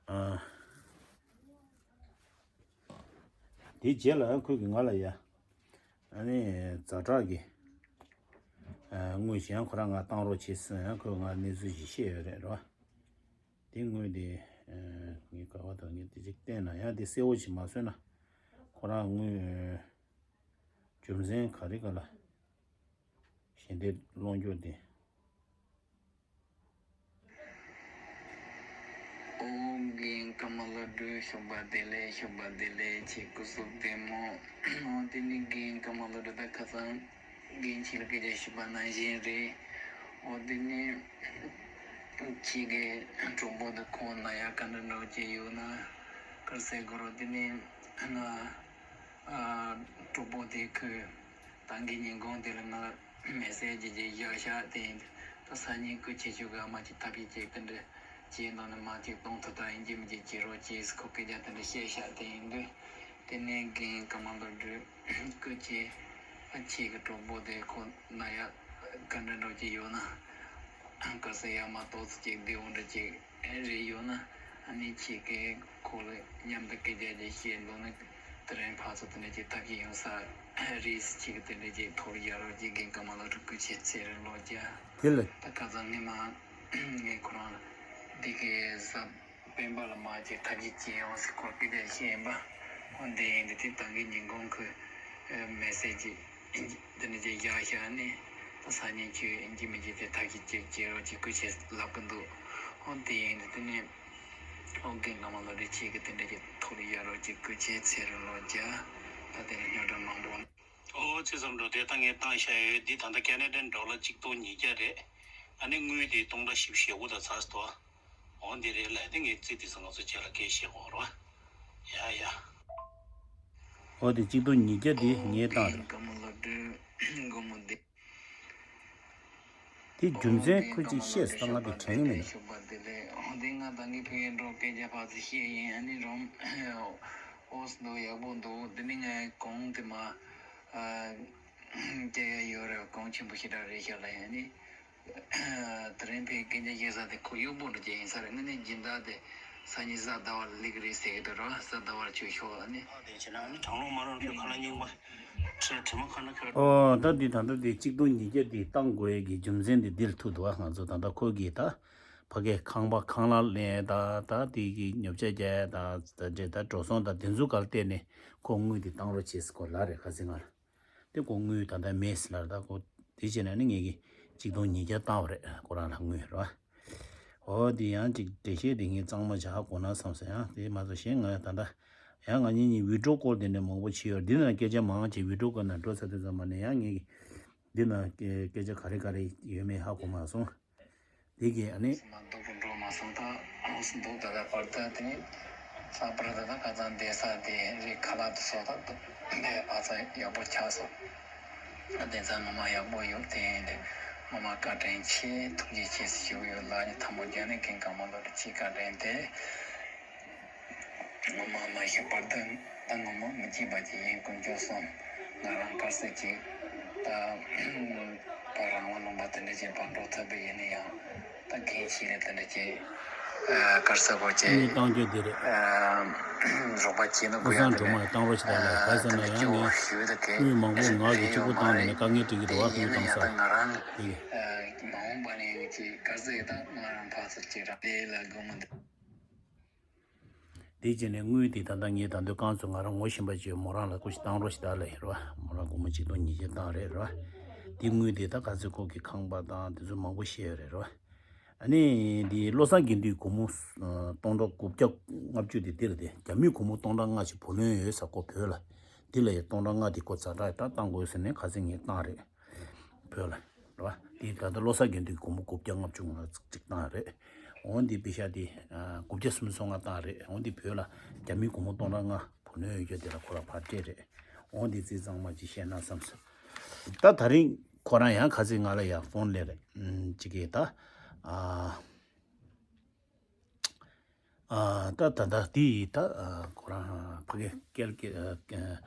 ཨ་དེ་རྗེས་ལ་ཁོས་ཀྱི་ང་ལ་ཡ་ཨ་ནི་ཛ་དྲག་གི་ཨ་དངུལ་གཞན་ཁོ་རང་ང་བཏང་རོགས་བྱེད་ཟེར་ཡང་ཁོས་ང་གནས་ཚུལ་ཞིག་བཤད་ཡོད་རེད་རོ། དེ་དངུལ་དེ་ཨ་ངས་ག་བ་དང་ངས་དེ་ཅིག་བལྟས་ན་ཡང་དེ་གསལ་བོ་ཞིག་མ་བཟོས་ན་ཁོ་རང་དངུལ་རྒྱུ་མཚན་ག་རེ་ག་ལ་ཞལ་འདེབས་སློང་རྒྱུ་དེ། ཨོ་རྒན་ཀརྨ་བློ་གྲོས་ཞོགས་པ་བདེ་ལེགས། ཞོགས་པ་བདེ་ལེགས། ཁྱེད་སྐུ་གཟུགས་བདེ་མོ། ཨོ་དེ་ནི་རྒན་ཀརྨ་བློ་གྲོས་ད་ཁ་སང་རྒན་ཁྱེད་ལ་སྐད་ཆ་ཞུས་པ་ནང་བཞིན་རེད། ཨོ་དེ་ནི་ཁྱེད་ཀྱི་གྲོགས་པོ་དེ་ཁོ་ན་ཡག་ག་འདྲ་འདྲ་བོ་ཅིག་ཡོད་ན་ག་རེ་ཟེར་དགོས་རེད། དེ་ནི་ང་ཨ་གྲོགས་པོ་དེ་ཁོས་ད་གིན་ཉིན་གུང་དེ་ལ་ང་ལ་མེ་སེ་ཇི་ཅིག་བཞག་ཤག་དེ་ཡིན་དུས་ད་སང་ཉིན་སྐུ་མཁྱེན་ཁྱེད་ཀྱིས་ཨ་མ་ཅིག་ཐབས་ཤེས་ཅིག་དེ་འདྲ་བྱས་གནང་ན་མ་ཅིག་གཏོང་ཐུབ་ད་ཡིན་གཅིག་མིན་གཅིག་བྱེད་རོགས་གྱིས་ཁོ་སྐད་ཆ་དེ་འདྲ་བཤད་ཤག་དེ་ཡིན་དུས་དེ་ནས་རྒན་ཀརྨ་བློ་གྲོས་སྐུ་མཁྱེན་ཨ་ཁྱེད་ཀྱི་གྲོགས་པོ་དེ་ཁོ་ན་ཡག་ག་འདྲ་འདྲ་བོ་ཅིག་ཡོད་ན་ག་ས་ཡག་མ་ཏོག་ཙམ་ཅིག་བདེ་བོ་འདྲ་ཅིག་རེད་ཡོད་ན་ཨ་ནི་ཁྱེད་ཀྱིས་ཁོ་ལ་མཉམ་དུ་སྐད་ཆ་ཅིག་བཤད་འདུག་ན། དེ་རིང་ཕར་ཚུར་དེ་འདྲ་ཅིག་ཐབས་ཤེས་ཡོང་ས་རེད། ཁྱེད་ཀྱིས་དེ་འདྲ་ཅིག་ཐུགས་ལ་བཞག་རོགས་གྱིས། རྒན་ཀརྨ་བློ་གྲོས་སྐུ་མཁྱེན་ཚེ་རིང་ལོ་བརྒྱ། དེ་ལ་ད་ཁ་སང་ཉི་མ་ངས་ཁོ་རང་འདི་གའི་གཟའ་སྤེན་པ་ལ་མར་ཅིག་ཐབས་ཤེས་བྱེད་ཡོང་ཟེར་ཁོར་སྐད་ཆ་བཤད་ཡིན་པ། འོ་འདི་ཡིན་དུས་དེ་ད་གིན་ཉིན་གུང་ཁོས་མེ་སེ་ཇི་འདི་འདྲ་ཅིག་བཞག་བཞག་ནས་ད་སང་ཉིན་ཁྱོད་ཡིན་གཅིག་མིན་གཅིག་དེ་ཐབས་ཤེས་ཅིག་བྱེད་རོགས་གྱིས་སྐུ་མཁྱེན་ལབ་ཀྱི་འདུག་འོ་འདི་ཡིན་དུས་དེ་ནས། ཨོ་རྒན་ཀརྨ་བློ་གྲོས་ཁྱེད་ཀྱིས་དེ་འདྲ་ཅིག་ཐུགས་ལ་བཞག་རོགས་གྱིས། སྐུ་མཁྱེན་ཚེ་རིང་ལོ་བརྒྱ། ད་དེ་ནས་རྙོག་དྲ་མང་པོ། ཨོ་ཚེ་བསམ་གྲུབ་དེ་ད་ངས་བཏང་བཞག་ཡོད། འདི་ད་ལྟ་ཁེ་ན་ཌའི་ཌོ་ལར་གཅིག་སྟོང་ཉིས་བརྒྱ་རེད། ཨ་ནི་དངུལ་དེ་སྟོང་ཕྲག་བཞི་བཅུ་ཞེ་དགུ་དང་ཚར་སོང་། ཨོ་འདི་རེད་ལབ་དེ་ངས་རྩིས་དེ་ཚོ་ང་ཚོ་རྗེས་ལ་སྐད་བཤད་དགོས་རེད་བ། ཡ་ཡ། ཨོ་དེ་གཅིག་སྟོང་ཉིས་བརྒྱ་དེ་ངས་བཏང་རེད། རྒན་ཀརྨ་བློ་གྲོས་སྒོར་མོ་དེ། དེ་རྒྱུ་མཚན་ཁོས་ཅིག་བཤད་སོང་ང་དེ་དྲན་གི་མེད་ན། ཞོགས་པ་བདེ་ལེགས། འོ་དེ་ང་ད་གིན་ཕ་གིར་འགྲོ་སྐད་ཆ་ཕར་ཚུར་བཤད་ཡིན། ཨ་ནི་རོམ་ཨོ་སི་འདུག་ཡག་པོ་འདུག་དེ་ནི་ངའི་གོང་དེ་མ་ཨ་སྐྱེ་ཡ་ཡོད་རེད། གོང་ཆེན་པོ་ཞེ་དྲག་རེད་ཤག་ལབ་ཡ་ནི། དེ་རིང་ཕ་གིར་སྐད་ཆ་བཤད་ས་དེ་ཁོ་གཡོག་པོ་འདྲ་ཅིག་ཡིན་ས་རེད། དངོས་གནས་སྦྱིན་བདག་དེ་སང་ཉིན་གཟའ་ཟླ་བ་ལ་སླེབས་ཀྱི་རེད་ཟེར་གི་འདུག་ར། གཟའ་ཟླ་བར་ཁྱོད་ཤོག་ཨ་ནི། དེ་བྱས་ན་ཨ་ནི་གྲང་རླུང་མ་རུང་ཁྱོད་ཁ་ལག་རྙིང་པ། ཨོ་ད་འདི་ད་ལྟ་འདི་གཅིག་སྟོང་ཉིས་བརྒྱ་འདི་བཏང་དགོས་ཀྱི་རྒྱུ་མཚན་འདི་འདིར་ཐུག་འདུག་ང་ཚོ་ད་ལྟ་ཁོ་གིས་ད་ཕ་གའི་ཁང་པ་ཁང་གླ་ལེན་ད་ད་དེ་གི་ཉོ་ཆ་རྒྱག་ད་ད་འདྲེ་ད་འགྲོ་སོང་ད་དེ་ཚོ་ག་ལ་བལྟས་ནས་ཁོ་དངུལ་འདི་བཏང་རོགས་བྱེད་ཟེར་ཁོ་ལབ་རེད། ཁ་སང་ང་ལ་དེ་ཁོ་དངུལ་ད་ལྟ་མེད་ཟེར་ལབ་རེད། ད་ཁོ་དེ་བྱས་ན་ནི་ངེད་ཀྱིས་གཅིག་སྟོང་ཉིས་བརྒྱ་བཏང་བ་རེད་ཁོ་རང་ལ་དངུལ་རེད་བ། ཨོ་དེ་ཡང་ཅིག་འགྲེལ་བཤད་དེ་ངས་གཙང་མ་བྱ་ཧ་གོ་ན་བསམ་སོང་། ཡང་དེ་མ་གཏོགས་གཞན་ང་ད་ལྟ་ཡང་ང་གཉིས་གཉིས་བི་ཌིའོ་ཀོལ་དེ་འདྲ་མང་པོ་བྱས་ཡོད་རེད། འདི་ན་སྐད་ཆ་མང་ཆེ་བི་ཌིའོ་ཀོལ་ནང་འགྲོ་ཚར་དུས་ཙམ་པ་ནས་ཡང་ངས་འདི་ན་སྐད་ཆ་ག་རེ་ག་རེ་ཡོད་མེད་ཧ་གོ་མ་སོང་། དེ་གི་ཨ་ནི་མ་འདུག་པོ་འགྲོ་མ་སོང་། ད་འདུག་ད་ལྟ་བར་ད་དེ་ལྷག་པར་ད་ལྟ་ཁ་སང་བསྡད་ས་དེ་རི་ཁ་ལག་དེ་སོགས་ད་འདི་ཨ་ཚ་ཡག་པོ་ཆགས་སོང་། བསྡད་ས་ངོ་མ་ཡག་པོ་ཡོད་དེ་ཡིན་དེ་ངོ་མ་བཀའ་དྲིན་ཆེ་ཐུགས་རྗེ་ཆེ་ཞུ་གི་ཡོད། ལགས་ནི་ཐལ་མོ་སྦྱར་ནས་ཁེངས་གང་མ་ལོ་རེ་ཆེ་བཀའ་དྲིན་དེ། ངོ་མ་མ་ཤེས་པར་དུ་ད་ངོ་མ་མི་སྐྱིད་པ་ཅིག་ཡིན་དཀོན་མཆོག་གསུམ། ང་རང་དཀར་ཟས་ཅིག་ད་ཕར་རང་དབང་ལུང་པ་དེ་འདྲ་ཅིག་ཕར་འགྲོ་ཐུབ་པ་ཡིན་ན་ཡང་ད་འགན་ཞིག་རེད། དེ་འདྲ་ཅིག་དཀར་ཟས་གོ་ཅིག་གཉིས་བཏང་རྒྱུ་དེ་རེད། རོགས་པ་བྱེད་ན་དགོས་ཡག་དེ་རེད། བཏང་རོགས་ཞེས་བཏང་རོགས་ཞེས་བཏང་རོགས་ཞེས་བཏང་རོགས་ཞེས་བཏང་རོགས་ཞེས་བཏང་རོགས་ཞེས་བཏང་རོགས་ཞེས་བཏང་རོགས་ཞེས་བཏང་རོགས་ཞེས་བཏང་། དེ་གི་མ་འོངས་པ་ནས་ང་ཚོ་ཅིག་པོ་བཏང་ནས་ནི་དཀའ་ངལ་འཕྲད་ཀྱི་འདུག་བ། ཁོས་བཏང་ས་དེ་གི་མ་འོངས་པ་ནས་ཅིག་དཀར་ཟས་དང་ང་རང་ཕར་ཚུར་ཅིག་རང་དེ་ལ་དགོས་མི་འདུག་དེ་བྱས་ནས་དངུལ་དེ་ད་ལྟ་ངས་ད་དུང་རྐང་ཚོ་ང་རང་ངོ་ཤེས་པ་ཅིག་མོ་རང་ལ་ཁུ་ཞིག་བཏང་རོགས་ཞེས་བཏང་ལ་ཡིན་རོགས། མོ་རང་སྒོར་མོ་ཆིག་སྟོང་ཉིས་བརྒྱ་བཏང་རེད་རོགས། དེ་དངུལ་དེ་ད་ག་ཚོད་ཁོ་གི་ཁང་པ་དང་དེ་ཚོ་མང་པོ་བཤད་ཡོད་རེད་རོགས། ཨ་ནི་དེ་བློ་བཟང་དགེ་འདུན་སྒོར་མོ་སྟོང་ཕྲག་དགུ་བརྒྱ་ལྔ་བཅུ་དེ་དེ་ལ་དེ་རྒྱ་མིའི་སྒོར་མོ་སྟོང་ཕྲག་ལྔ་ཞིག་བུ་ལོན་ཡོད་ས་ཁོ་བོད་ལ། དེ་ལ་ཡང་སྟོང་ཕྲག་ལྔ་དེ་ཁོ་ཛ་དྲག་ད་བཏང་དགོས་ཟེར་ནས་ཁ་སང་ངས་བཏང་རེད། བོད་ལ། རེད་བ། དེ་ད་ལྟ་བློ་བཟང་དགེ་འདུན་གྱི་སྒོར་མོ་དགུ་བརྒྱ་ལྔ་བཅུ་ང་གཅིག་བཏང་རེད། འོང་དེ་པེ་ཤ་དེ་དགུ་བརྒྱ་སུམ་ཅུ་སོ་ལྔ་བཏང་རེད། འོང་དེ་བོད་ལ་རྒྱ་མིའི་སྒོར་མོ་སྟོང་ཕྲག་ལྔ་བུ་ལོན་ཡོད་རྒྱུ་དེ་ལ་ཁོ་ལ་ཕར་སྤྲད་རེད། འོང་དེ་རྩིས་གཙང་མ་ཅིག་བཤད་ན་བསམ་སོང་། ད་ད་རིང་ཁོ་རང་ཡང་ཁ་སང་ང་ལ་ཡང་ཕོན་སླེབས་རེད། ཅིག་གིས་ད། ཨ། ཨ། ད་ད་ད་དེ་ཡིས་ད་ཨ་ཁོ་རང་ཕ་གི་ཀེལ་ཀེ་ཨ་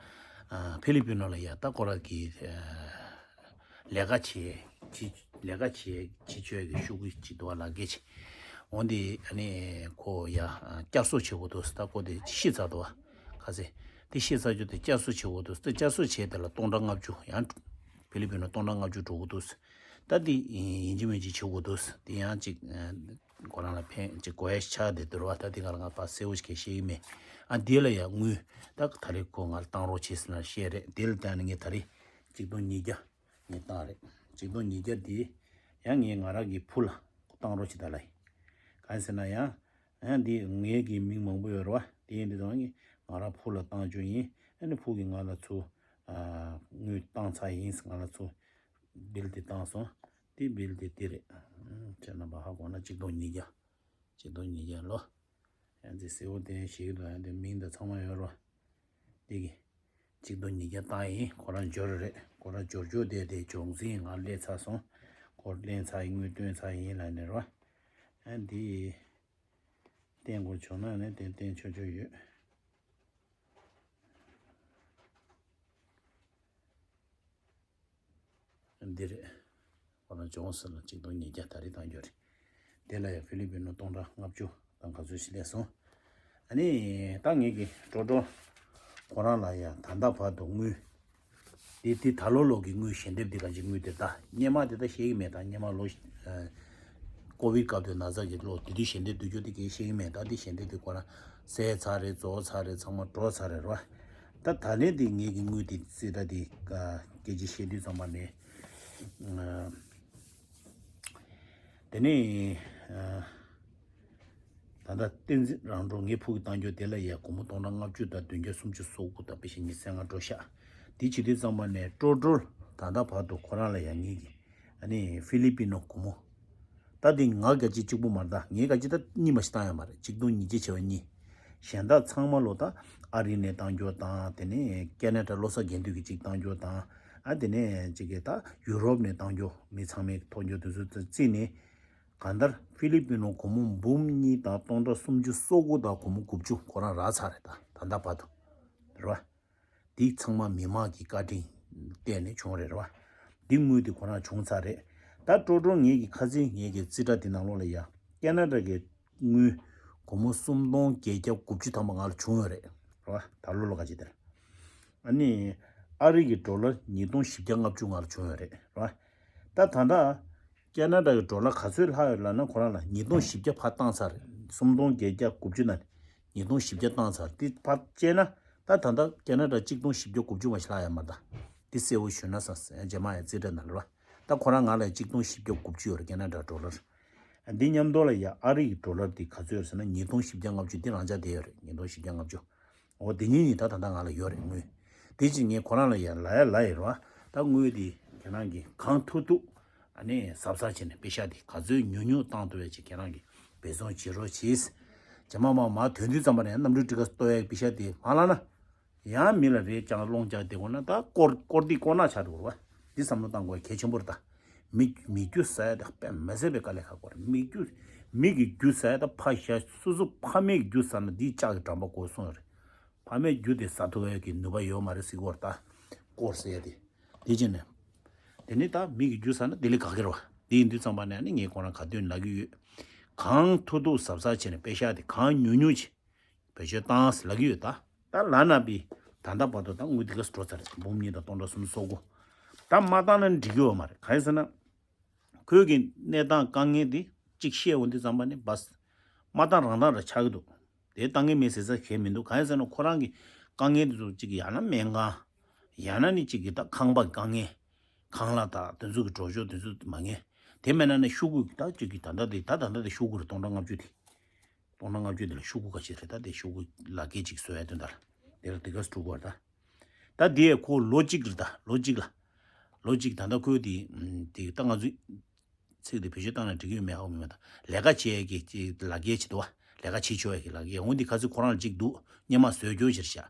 ཨ་ཕི་ལི་པི་ནོ་ལ་ཡ་ད་ཁོ་རང་གི་ཨ་ལས་ཀ་བྱེད་ཅི་ལས་ཀ་བྱེད་ཅི་བྱོས་ཀྱི་ཤུགས་ཀྱི་ཅི་འདུག་བ་ལ་སྐད་ཆ། འོན་ཏེ་ཨ་ནི་ཁོ་ཡ་བསྐྱར་གསོ་བྱེད་དགོས་འདུག་ད་ཁོ་དེ་ཤི་ཚར་འདུག་བ། ཁ་ཟེ་དེ་ཤི་ཚར་རྒྱུ་དེ་བསྐྱར་གསོ་བྱེད་དགོས་འདུག་དེ་བསྐྱར་གསོ་བྱས་དེ་ལ་སྟོང་ཕྲག་ལྔ་བཅུ་ཡང་ཕི་ལི་པི་ནོ་སྟོང་ཕྲག་ལྔ་བཅུ་འགྲོ་གི་འདུག་ད་དེ་ཡིན་གཅིག་མིན་གཅིག་བྱེད་དགོས་འདུག་དེ་ཡང་གཅིག་ཁོ་རང་ལ་ཕན་ཅིག་གོ་ཡ་ཆགས་བསྡད་འདུག་ར་བ། ད་དེ་ག་ལ་ང་ཕར་གསལ་བོ་ཞིག་བཤད་ཀྱི་མེད། ཨ་དེ་ལ་ཡང་དངུལ་ད་ད་རེས་ཁོ་ང་ལ་བཏང་རོགས་བྱེད་ཟེར་ན་བཤད་རེད། དེ་ལ་བལྟས་ནས་ངས་ད་རེས་གཅིག་སྟོང་ཉིས་བརྒྱ་ངས་བཏང་རེད། གཅིག་སྟོང་ཉིས་བརྒྱ་དེ་ཡང་ངས་ང་རང་གི་བུ་ལ་བཏང་རོགས་བྱེད་ད་ལ་ཡིན། གང་ཟེར་ན་ཡང་ཨ་འདི་ངའི་གི་མིང་མང་པོ་ཡོད་རེད་བ། དེ་ཡིན་དུས་ཙང་ངས་ང་རང་བུ་ལ་བཏང་རྒྱུ་ཡིན། ཨ་ནི་བུ་གིས་ང་ལ་ཚུར་དངུལ་བཏང་ཚར་ཡིན། ང་ལ་ཚུར་བིལ་དེ་བཏང་སོང་། དེ་བིལ་དེ་དེ་རེད། ཁྱེད་རྣམ་པ་ཧ་གོ་ན་གཅིག་སྟོང་ཉིས་བརྒྱ། གཅིག་སྟོང་ཉིས་བརྒྱ་ལོ། ཡང་ཅིག་གསལ་བོ་དེ་ཞིག་ལ་ཡང་དེ་མིང་དང་ཚང་མ་ཡོད་རོ། དེ་གི་གཅིག་སྟོང་ཉིས་བརྒྱ་བཏང་ཡིན། ཁོ་རང་འབྱོར་རེད། ཁོ་རང་འབྱོར་འབྱོར་དེ་དེ་འབྱོར་འཛིན་ང་སླེབས་ཚར་སོང་། ཁོ་ལེན་ཚར་ཡིན། དངུལ་བཏོན་ཚར་ཡིན་ལབ་ནས་རོ། ཡང་དེ་བསྟན་དགོས་བྱུང་ན་ནི་དེ་བསྟན་ཆོག་ཆོག་ཡོད། འདི་རེད། ཁོ་རང་ཇོན་སི་ལ་གཅིག་སྟོང་ཉིས་བརྒྱ་ད་རེས་བཏང་རྒྱུ་རེད། དེ་ལ་ཡང་ཕི་ལི་པི་ནོ་སྟོང་ཕྲག་ལྔ་བཅུ་དང་ག་ཚོད་ཞིག་སླེབས་སོང་། ཨ་ནི་ད་ངེད་ཀྱི་ཀྲོ་ཀྲོ་ཁོ་རང་ལ་ཡང་ད་ལྟ་བར་དུ་དངུལ་དེ་དེ་ད་ལོ་ལོ་གི་དངུལ་ཞལ་འདེབས་དེ་ག་ཅིག་དངུལ་དེ་ད་སྔོན་མ་དེ་ད་ཤེས་ཀྱི་མེད། ད་སྔོན་མ་ལོ་ཨ་ཀོ་བིད་སྐབས་དེ་ན་ཚ་གི་ལོ་དེ་དུས་ཞལ་འདེབས་བསྡུ་རྒྱུ་དེ་གས་ཤེས་ཀྱི་མེད། ད་དེ་ཞལ་འདེབས་དེ་ཁོ་རང་ཟད་ཚར་རེད། རྫོགས་ཚར་རེད། ཚང་མ་འགྲོ་ཚར་རེད་རོ། ད་ད་ལན་དེ་ངེད་ཀྱི་དངུལ་དེ་རྩིས་ད་དེ་སྐད་ཆ་བཤད་དུས་ཙམ་པ་ནས་ཨ་དེ་ནས་ཨ་ད་ལྟ་བསྟན་འཛིན་རང་གྲོལ་ངའི་ཕུགས་ཀྱི་བཏང་རྒྱུ་དེ་ལ་ཡ་སྒོར་མོ་སྟོང་ཕྲག་ལྔ་བཅུ་དང་བདུན་བརྒྱ་སུམ་ཅུ་སོ་དགུ་དང་དཔེ་བཞིན་ཉི་ཤུ་རྩ་ལྔ་འགྲོ་ཤག་དེ་བྱེད་དུས་ཙམ་པ་ནས་ཀྲོ་ཀྲོ་ད་ལྟ་བར་དུ་ཁོ་རང་ལ་ཡ་ངེད་ཀྱི་ཨ་ནི་ཧྥི་ལི་པི་ནོ་སྒོར་མོ། ད་དེ་ང་ག་ཅི་གཅིག་པུ་མ་རེད། ད་ངས་ག་ཅི་ད་གཉིས་མ་ཞིག་བཏང་ཡོད་མ་རེད། གཅིག་སྟོང་ཉིས་བརྒྱ་བྱས་པ་གཉིས། གཞན་དག་ཚང་མ་ལོ་ད་ཨ་རི་ནས་བཏང་རྒྱུ་དང་། དེ་ནས་ཀེ་ན་ཌ་བློ་བཟང་དགེ་འདུན་གྱིས་གཅིག་བཏང་རྒྱུ་དང་། ཨ་དེ་ནས་གཅིག་གིས་ད་ཡུ་རོབ་ནས་བཏང་རྒྱུ་མི་ཚང་མས་ཐོབ་རྒྱུ་དེ་ཚོ་བརྩིས་ནས་གང་ལྟར་ཧྥི་ལི་པི་ནོ་སྒོར་མོ་འབུམ་གཉིས་དང་སྟོང་ཕྲག་སུམ་ཅུ་སོ་དགུ་དང་སྒོར་མོ་དགུ་བཅུ་ཁོ་རང་རག་ཚར་རེད། ད་ད་ལྟ་བར་དུ་རེད་བ། འདི་ཚང་མ་མི་མང་གི་བཀའ་དྲིན་བརྟེན་ནས་བྱུང་རེད་རེད་བ། འདི་དངུལ་འདི་ཁོ་རང་བྱུང་ཚར་རེད། ད་ཀྲོ་ཀྲོ་ངེད་ཀྱི་ཁ་སང་ངེད་ཀྱི་རྩིས་ཁྲ་འདི་ནང་ལོགས་ལ་ཡ་ཀེ་ན་ཌ་གི་དངུལ་སྒོར་མོ་སུམ་སྟོང་བརྒྱད་བརྒྱ་དགུ་བཅུ་ཐམ་པ་ང་ལ་བྱུང་ཡོད་རེད་རེད་བ། ད་ལོ་ལོ་ག་ཅིག་དེར་ཨ་ནི་ ཨ་རི་གི་ཌོ་ལར་ཉིས་སྟོང་བཞི་བརྒྱ་ལྔ་བཅུ་ང་ལ་བྱུང་ཡོད་རེད་ར། ད་ད་ལྟ་ཁེ་ན་ཌ་གི་ཌོ་ལར་ག་ཚོད་ལྷག་ཡོད་ལབ་ན། ཁོ་རང་ལ་ཉིས་སྟོང་བཞི་བརྒྱ་ཕར་བཏང་ཚར་རེད། སུམ་སྟོང་བརྒྱད་བརྒྱ་དགུ་བཅུ་ན་ནས་ཉིས་སྟོང་བཞི་བརྒྱ་བཏང་ཚར། དེ་ཕར་བཅད་ན་ད་ད་ལྟ་ཁེ་ན་ཌ་གཅིག་སྟོང་བཞི་བརྒྱ་དགུ་བཅུ་མ་ཞིག་ལྷག་ཡོད་མ་རེད་ད། དེ་གསལ་བོ་ཞུས་ན་བསམ། རྗེས་མ་ཡང་རྩིས་སྤྲད་གནང་རོགས། ད་ཁོ་རང་ང་ལ་གཅིག་སྟོང་བཞི་བརྒྱ་དགུ་བཅུ་ཡོད་རེད། ཁེ་ན་ཌ་ཌོ་ལར། འདི་མཉམ་དུ་ལ་ཡ་ཨ་རི་གི་ཌོ་ལར་འདི་ག་ཚོད་ཡོད་ཟེར་ན། ཉིས་སྟོང་བཞི་བརྒྱ་ལྔ་བཅུ། འདི་རང་འཇགས་བསྡད་ཡོད་རེད། ཉིས་སྟོང་བཞི་བརྒྱ་ལྔ་བཅུ། འོ་དེ་གཉིས་ནི་ད་ད་ལྟ་ང་ལ་ཡོད་རེད་དངུལ། དེ་ཕྱིན་ངས་ཁོ་རང་ལ་ཡ་ལབ་ཡ་ལབ་ཡིན་རོ། ད་དངུལ་འདི་ཁྱེད་རང་གིས་གང་ཐུབ་ཐུབ་ཨ་ནི་གཟབ་གཟབ་བྱས་ནས་པེ་ཤག་འདི་ག་ཚོད་ཉུང་ཉུང་བཏང་ཐུབ་ཡ་ཅིག་ཁྱེད་རང་གིས་འབད་བརྩོན་བྱེད་རོགས་གྱིས། རྗེས་མ་མ་མ་དོན་དུས་ཙམ་པ་ནས་གནམ་གྲུ་ཊི་ཀེ་ཊི་གཏོར་ཡ་པེ་ཤག་འདི་མ་ལགས་ན། ཡང་མི་ལ་རེ་རྐྱང་སློང་རྐྱང་དེ་དགོས་ན་ད་དཀོར་དཀོར་འདི་དཀོར་ནག་ཆགས་འགྲོ་བ། འདི་བསམ་བློ་བཏང་དགོས་གལ་ཆེན་པོ་རེད་ད། མི་མི་རྒྱུ་ཟ་ཡ་ད་དཔེ་མི་སྲིད་པའི་དཀའ་ལས་ཁག་པོ་རེད། མི་རྒྱུ་མི་གི་རྒྱུ་ཟ་ཡ་ད་ཕ་ཤ་སོ་སོ་ཕ་མའི་རྒྱུ་ཟ་ན་འདིའི་ལྕགས་ཀྱི་འགྲམ་པ་སྐོར་སོང་ཡོད་རེད། ཕ་མའི་རྒྱུ་དེ་ཟ་ཐུབ་ཡ་གི་ནུས་པ་ཡོད་མ་རེད་ཟེར་གི་ཡོད་རེད་ད། དཀོར་ཟེར་ཡ་དེ། དེ་བྱས་ནས། དེ་ནི་ད་མི་གི་རྒྱུ་ཟ་ན་དེ་ལས་དགའ་གི་རེད་བ། དེ་ཡིན་དུས་ཙམ་པ་ནས་ནི་ངས་ཁོ་རང་ག་དུས་ལབ་གི་ཡོད། གང་ཐུབ་ཐུབ་གཟབ་གཟབ་བྱས་ནས་པེ་ཤག་དེ་གང་ཉུང་ཉུང་བྱས། བེད་སྤྱོད་བཏང་ཟེར་ལབ་ཀྱི་ཡོད་ད། ད་ལབ་ན་པི། ད་ལྟ་བར་དུ་ད་དངུལ་དེ་ག་ཚོད་འགྲོ་ཚར་རེད། འབུམ་གཉིས་དང་སྟོང་ཕྲག་སུམ་ཅུ་སོ་དགུ། ད་མ་བཏང་ན་འགྲིག་གི་ཡོད་མ་རེད། གང་ཡིན་ཟེར་ན། ཁོས་ཀྱི་གནས་སྟངས་དཀའ་ངལ་དེ་གཅིག་བཤད་འོང་དུས་ཙམ་པ་ནི་བས། མ་བཏང་རང་བཏང་ར་ཆགས་ཀྱི་འདུག། དེ་བཏང་གི་མེད་ཟེར་ས་གང་ཡང་མི་འདུག། གང་ཡིན་ཟེར་ན་ཁོ་རང་གི་དཀའ་ངལ་དེ་ཚོ་གཅིག་ཡང་ན་སྨན་ཁང་། ཡང་ན་ནི་གཅིག་གི་ད་ཁང་པ་གི་དཀའ་ངལ། ཁང་གླ་དང་དེ་ཚོ་གི་འགྲོ་ཕྱོགས་དེ་ཚོ་མ་ངེས། དེ་མེད་ན་ནི་ཤོག་གུ་ད་གཅིག་གི་ད་ལྟ་དེ་ད་ད་ལྟ་དེ་ཤོག་གུ་རེད། སྟོང་ཕྲག་ལྔ་བཅུ་དེ། སྟོང་ཕྲག་ལྔ་བཅུ་དེ་ལ་ཤོག་གུ་ག་ཅིག་རེད། ད་དེ་ཤོག་གུ་ལག་འཁྱེར་ཅིག་བཟོ་ཡ་དོན་དག་ལ་དེ་ལ་དེ་ག་སྤྲོད་དགོས་རེད་ད། ད་དེ་ཁོ་ལོ་གཅིག་རེད་ད། ལོ་གཅིག་ལ། ལོ་གཅིག་ད་ལྟ་ཁོས་དེ་དེ་ད་ང་ཚོའི་ཚིག་དེ་བེད་སྤྱོད་བཏང་ན་འགྲིག་གི་ཡོད་མེད་ཧ་གོ་མེད་ད། ལས་ཀ་བྱེད་ཡ་གི་ལག་འཁྱེར་ཅིག་འདུག་བ། ལས་ཀ་བྱེད་ཆོག་ཡ་གི་ལག་འཁྱེར། འོ་འདི་ག་ཚོད་ཁོ་རང་ལ་གཅིག་འདུག། སྔོན་མ་བཟོས་རྒྱུ་ཞིག་རེད་ཤག།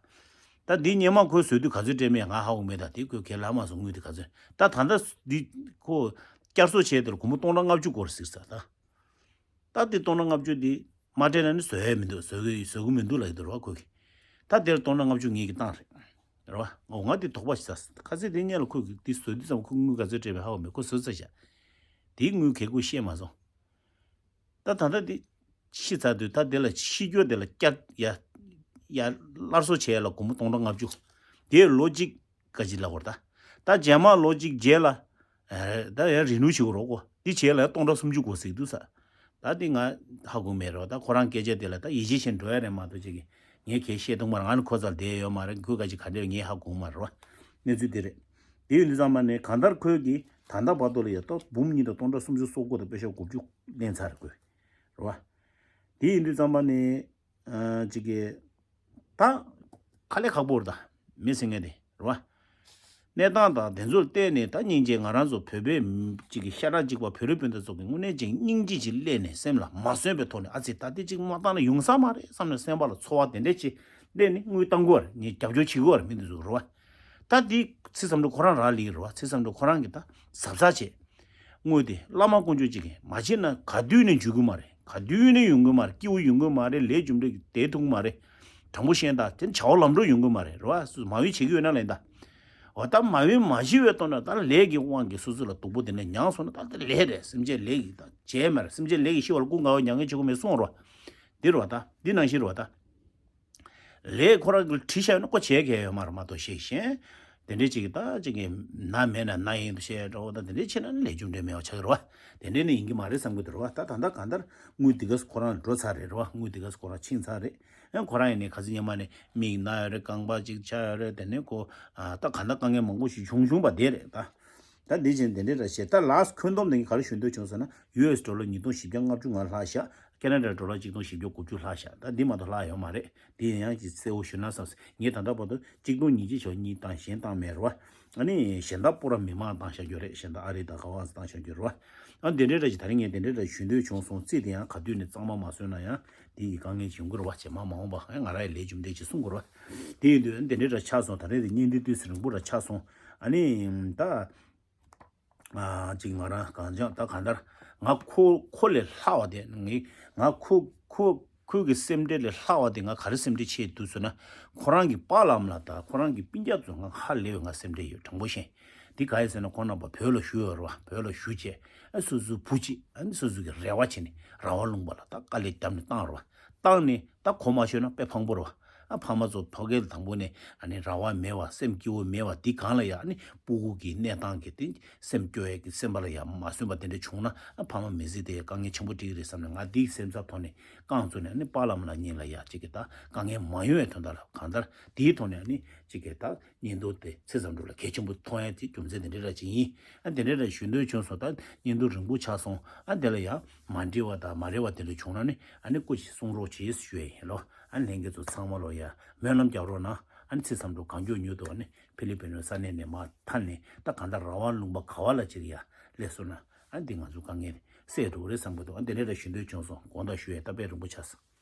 ད་འདི་སྔོན་མ་ཁོས་བཟོས་དུས་ག་ཚོད་སྤྲད་མེད་ང་ཧ་གོ་མེད་ད། དེ་ཁོས་ཁས་ལེན་མ་སོང་། དངུལ་དེ་ག་ཚོད། ད་ད་ལྟ་འདི་ཁོ་བསྐྱར་གསོ་བྱས་དེ་ལ་སྒོར་མོ་སྟོང་ཕྲག་ལྔ་བཅུ་སྐོར་ཟེར་ས་ད། ད་དེ་སྟོང་ཕྲག་ལྔ་བཅུ་དེ་མ་སྤྲད་ན་ནི་བཟོ་ཡ་མི་འདུག། བཟོ་གི་བཟོ་གི་མི་འདུག་ལབ་ཀྱི་འདུག་ར་བ། ཁོ་གིས། ད་དེར་སྟོང་ཕྲག་ལྔ་བཅུ་ངེད་ཀྱིས་བཏང་རེད། རེད་བ། འོ་ང་དེ་དོགས་པ་ཞིག་ཟ། ཁ་སང་དེ་སྔོན་ལ་ཁོ་གིས་དེ་བཟོ་དུས་ཙམ་ཁོ་དངུལ་ག་ཚོད་སྤྲད་པའི་ཧ་གོ་མེད། ཁོ་བཟོས་ཚར་ཤག། དེའི་དངུལ་ག་གི་ཁོ་ཤེས་མ་སོང་། ད་ད་ལྟ་དེ་ཤི་ཚར་དུས་ད་དེ་ལ་ཤི་རྒྱུ་དེ་ལ་བསྐྱར་ཡ་ཡ་སླར་གསོ་བྱས་ལ་སྒོར་མོ་སྟོང་ཕྲག་ལྔ་བཅུ། དེ་ལོ་གཅིག་ག་ཅིག་ལ་བོར་ད། ད་རྗེས་མ་ལོ་གཅིག་རྗེས་ལ། ཨེ། ད་ཡང་རི་ནུ་བྱེད་དགོས་རོགས་གོ། འདི་བྱས་ལ་ཡང་སྟོང་ཕྲག་སུམ་ཅུ་དགོས་ཟེར་འདུག་ས། ད་འདི་ང་ཧ་གོ་མེད་རོགས། ད་ཁོ་རང་སྐད་ཆ་དེ་ལ་ད་ཡིད་ཆེས་བྱེད་འགྲོ་ཡ་རེད་མ་གཏོགས་ཅིག་གི་ངས་གལ་བཤད་ཐུབ་མ་རེད། ང་ནི་ཁོ་རྩར་བསྡད་ཡོད་མ་རེད། ཁོས་ག་ཅིག་ག་འདྲ་ངས་ཧ་གོ་མ་རེད་བ། གནས་ཚུལ་དེ་རེད། དེ་ཡིན་དུས་ཙམ་པ་ནས་གང་ལྟར་ཁོས་ཀྱིས་ད་ལྟ་བར་དུ་ལ་ཡ་ད་འབུམ་གཉིས་དང་སྟོང་ཕྲག་སུམ་ཅུ་སོ་དགུ་དང་པེ་ཤག་དགུ་བཅུ་ལེན་ཚར་རེད་ཁོས། རེད་བ། དེ་ཡིན་དུས་ཙམ་པ་ནས། ཨ། ཅིག་གི། ད། དཀའ་ལས་ཁག་པོ་རེད་ད། མི་ཟེར་མཁན་དེ། རེད་བ། གནས་སྟངས་དང་དེ་ཚོར་བལྟས་ནས་ད་སྙིང་རྗེ། ང་རང་ཚོ་བོད་པའི་ཅིག་གི་ཤ་ཁྲག་གཅིག་པ་བོད་རིགས་སྤུན་ཟླ་ཚོ་གི་དངོས་གནས་ཅིག་སྙིང་རྗེ་ཅིག་སླེབས་ནས་སེམས་ལ་མ་བཟོད་པའི་ཐོག་ནས། ཨ་ཙི། ད་དེ་ཅིག་མ་བཏང་ན་ཡོང་ས་མ་རེད་བསམ་ནས་སེམས་པ་ལ་ཚོར་བ་དེ་འདྲས་ཅིག་སླེབས་ནས་དངུལ་བཏང་དགོས་པ་རེད། ངས་རྒྱབ་སྐྱོར་བྱེད་དགོས་པ་རེད། མི་འདི་ཚོ། རེད་བ། ད་དེ་ཚེ་བསམ་འགྲུབ་ཁོ་རང་རག་ལས་རེད་བ། ཚེ་བསམ་འགྲུབ་ཁོ་རང་གིས་ད་གཟབ་གཟབ་བྱས། དངུལ་དེ་བླ་མ་དཀོན་མཆོག་གཅིག་གིས་མ་བྱེད་ན་ག་དུས་ནས་འཇུག་གི་མ་རེད། ག་དུས་ནས་ཡོང་གི་མ་རེད། སྐྱིད་པོ་ཡོང་གི་མ་རེད། ལས་རྒྱུ་འབྲས་ཀྱི་བདེ་ཐུབ་ཀྱི་མ་རེད། དྲང་པོ་བཤད་ན་ད་དེ་བྱ་བ་ལམ་འགྲོ་ཡོང་གི་མ་རེད། རེད་བ། མ་འོས་བྱེད་ཀྱི་ཡོད་ན་ལན་ད། འོ་ད་མ་འོས་མ་བྱེད་པའི་ཐོག་ནས་ད་ལས་ཀྱི་དབང་གིས་སོ་སོ་ལ་སྡུག་པོ་དེ་འདྲ་མྱངས་སོང་ན་ད་དེ་ལས་རེད། སེམས་ཅན་ལས་ཀྱི་ད་བྱས་མ་རེད། སེམས་ཅན་ལས་ཀྱི་ཤི་བ་ལ་ཀུན་དགའ་བོ་མྱ་ངན་བྱེད་དགོས་མེད་གསུངས་རོགས། འདི་རེད་བ། ད་འདི་ནང་བཞིན་རེད་བ་ད། ལས་ཁོ་རང་གིས་བྲིས་བཞག་ན་ཁོ་བྱས་མཁན་ཡོད་མ་རེད་མ་གཏོགས། ཤེས་ཤེས། དེ་འདྲའི་ཅིག་ད་ཅིག་གི་ན་མེད་ན་ན་ཡིན་དུ་བཤད་འགྲོ་བ་ད། དེ་འདྲའི་ཕྱིན་ན་ལས་རྒྱུ་འབྲས་མེད་པ་ཆགས་ཀྱི་རེད་བ། དེ་འདྲའི་ནི་ཡིན་གྱི་མ་རེད་བསམ་གྱི་འདུག་རེད་བ། ད་ད་ལྟ་གང་ལྟར་དངུལ་འདི་ག་ཁོ་རང་འགྲོ་ཚར་རེད། རེད་བ། དངུལ་འདི་ག་ཁོ་རང་ཕྱིན་ཚར་རེད། ཡང་ཁོ་རང་ཡིན་ནའི་ག་ཚོད་སྔོན་མ་ནས་མིག་ན་ཡོད་རེད། རྐང་པ་ཅིག་ཆག་ཡོད་རེད། དེ་ནས་ཁོ། ཨ། ད་གང་ལྟར་དཀའ་ངལ་མང་པོ་ཞིག་བྱུང་བྱུང་བ་དེ་རེད་ད། ད་འདི་བཞིན་དེ་འདྲའི་ར་བཤད། ད་ལཱསི་ཁོན་དོམ་དེ་ག་རེ་ཞུ་འདོད་བྱུང་ཟེར་ན། ཡུ་ཨེསི་ཌོ་ལར་ཉིས་སྟོང་བཞི་བརྒྱ་ལྔ་བཅུ་ང་ལྷག་ཤག། ཁེ་ན་ཌ་ཌོ་ལར་གཅིག་སྟོང་བཞི་བརྒྱ་དགུ་བཅུ་ལྷག་ཤག། ད་འདི་མ་གཏོགས་ལྷག་ཡོད་མ་རེད། དེ་ཡིན་ཡང་ཅིག་གསལ་བོ་ཞུ་ན་བསམ། ངས་ད་ལྟ་བར་དུ་གཅིག་སྟོང་ཉིས་བརྒྱ་ཞོ་གཉིས་བཏང་། གཞན་བཏང་མེད་རེད་བ། ཨ་ནི་གཞན་དག་པུ་ར་མི་མང་བཏང་བཞག་རྒྱུ་རེད། གཞན་དག་ཨ་རི་དང་ག་བ་བཏང་བཞག་རྒྱུ་རེད་བ། ཨ། དེ་འདྲའི་ར་ཅིག་ད་རིང་ངས་དེ་འདྲའི་ར་ཞུ་འདོད་བྱུང་སོང་། རྩིས་དེ་ཡང་ག་དུས་ནས་གཙང་མ་མ་བཟོས་ན་ཡང་དེ་ཡི་དཀའ་ངལ་ཅིག་ཡོང་གི་རེད་བ། རྗེས་མ་མ་འོངས་པ་ང་རང་ཡི་ལས་རྒྱུ་འབྲས་ཅིག་གསུང་དགོས་རེད་བ། དེ་ཡིན་དུས་དེ་འདྲའི་ར་ཆགས་སོང་། ད་རེས་དེ་བརྙན་འདི་དུས་སུ་རིང་པོ་ར་ཆགས་སོང་། ཨ་ནི་ད། ཨ། ཅིག་ང་རང་གང་ཅང་ད་གང་ལྟར་ང་ཁོ་ཁོ་ལས་ལྷག་པ་དེ། ངས་ང་ཁོ་ཁོ་ཁོ་གི་སེམས་ཁྲལ་ལས་ལྷག་པ་དེ་ང་ག་རེ་སེམས་ཁྲལ་ཆེ་འདུག་ཟེར་ན། ཁོ་རང་གི་པཱ་ལགས་ལ་དང་ཁོ་རང་གི་སྤུན་ཀྱག་ཚོ་ང་ཧ་ལས་པའི་ང་སེམས་ཁྲལ་ཡོད། དྲང་པོ་བཤད། འདི་ག་ཡིན་ཟེར་ན་ཁོང་རྣམ་པ་བོད་ལ་བཞུགས་ཡོད་རེད་བ། བོད་ལ་བཞུགས་བྱས། ཨ། སོ་སོའི་བུ་གཅིག། ཨ་ནི་སོ་སོ་གི་རེ་བ་བྱས་ནས་ར་བ་ལུང་པ་ལ་ད་དཀའ་ལས་བརྒྱབ་ནས་བཏང་རེད་བ། བཏང་ནས་ད་གོ་མ་ཤོད་ན་དཔེ་ཕངས་པོ་རེད་བ། ཨ་ཕ་མ་ཚོ་ཐོག་ཁའི་དང་པོ་ནས་ཨ་ནི་ར་བ་མེད་པ་སེམས་སྐྱིད་པོ་མེད་པ་འདི་གང་ལ་ཡ་ཨ་ནི་སྤུ་གུ་གི་གནས་སྟངས་ཀྱི་དེ་སེམས་སྐྱོ་ཡས་ཀྱི་སེམས་པ་ལ་ཡ་མ་སུན་པ་དེ་འདྲ་བྱུང་ན་ཨ་ཕ་མ་མི་ཚེ་དེ་ཡ་དཀའ་ངལ་ཆེན་པོ་འགྲིག་གི་རེད་བསམ་ནས། ང་འདིའི་སེམས་འཚབ་ཐོག་ནས་རྐང་བཙུགས་ནས་ཨ་ནི་པཱ་ལགས་མ་ལགས་གཉིས་ལ་ཡ་གཅིག་གི་ད་དཀའ་ངལ་མ་ཡོང་བའི་དོན་དག་ལ་གང་ལྟར་དེའི་ཐོག་ནས་ཨ་ནི་གཅིག་གི་ད་བརྙན་ཐུང་དེ་ཚེ་བསམ་གྲུབ་ལ་གལ་ཆེན་པོ་མཐོང་ཡ་དེ་རྒྱུ་མཚན་དེ་འདྲ་ར་ཅིག་ཡིན། ཨ་དེ་འདྲ་ར་ཞུ་འདོད་བྱུང་སོང་། ད་བརྙན་ཐུང་རིང་པོ་ཆགས་སོང་། ཨ་དེ་ལ་ཡ་མ་འགྲིག་པ་དང་མ་རེད་པ་དེ་འདྲ་བྱུང་ན་ནི་ཨ་ནི་སྐུ་མཁྱེན་གསུང་རོགས་བྱེད་ཞུ་ཡ་ཡིན་ལོ། ཨ་ལྷན་རྒྱས་ཚོ་ཚང་མ་ལོ་ཡ་སྨོན་ལམ་རྒྱག་རོགས་གནང་། ཨ་ནི་ཚེ་བསམ་གྲུབ་གང་མགྱོགས་མྱུར་དུ་ཨ་ནི་ཕི་ལི་པི་ནོ་ས་གནས་ནས་མར་ཐར་ནས་ད་གང་ལྟར་ར་བ་ལུང་པ་ག་བ་ལ་ཅིག་ཡ་སླེབས་སོང་ན་ཨ་འདི་ང་ཚོ་དཀའ་ངལ་སེལ་འགྲོ་གི་རེད་བསམ་གི་འདུག་ཨ་འདི་འདྲ་ར་ཞུ་འདོད་བྱུང་སོང་། དགོངས་དག་ཞུ་ཡ། ད་དཔེ་རིང་པོ་ཆགས་སོང་།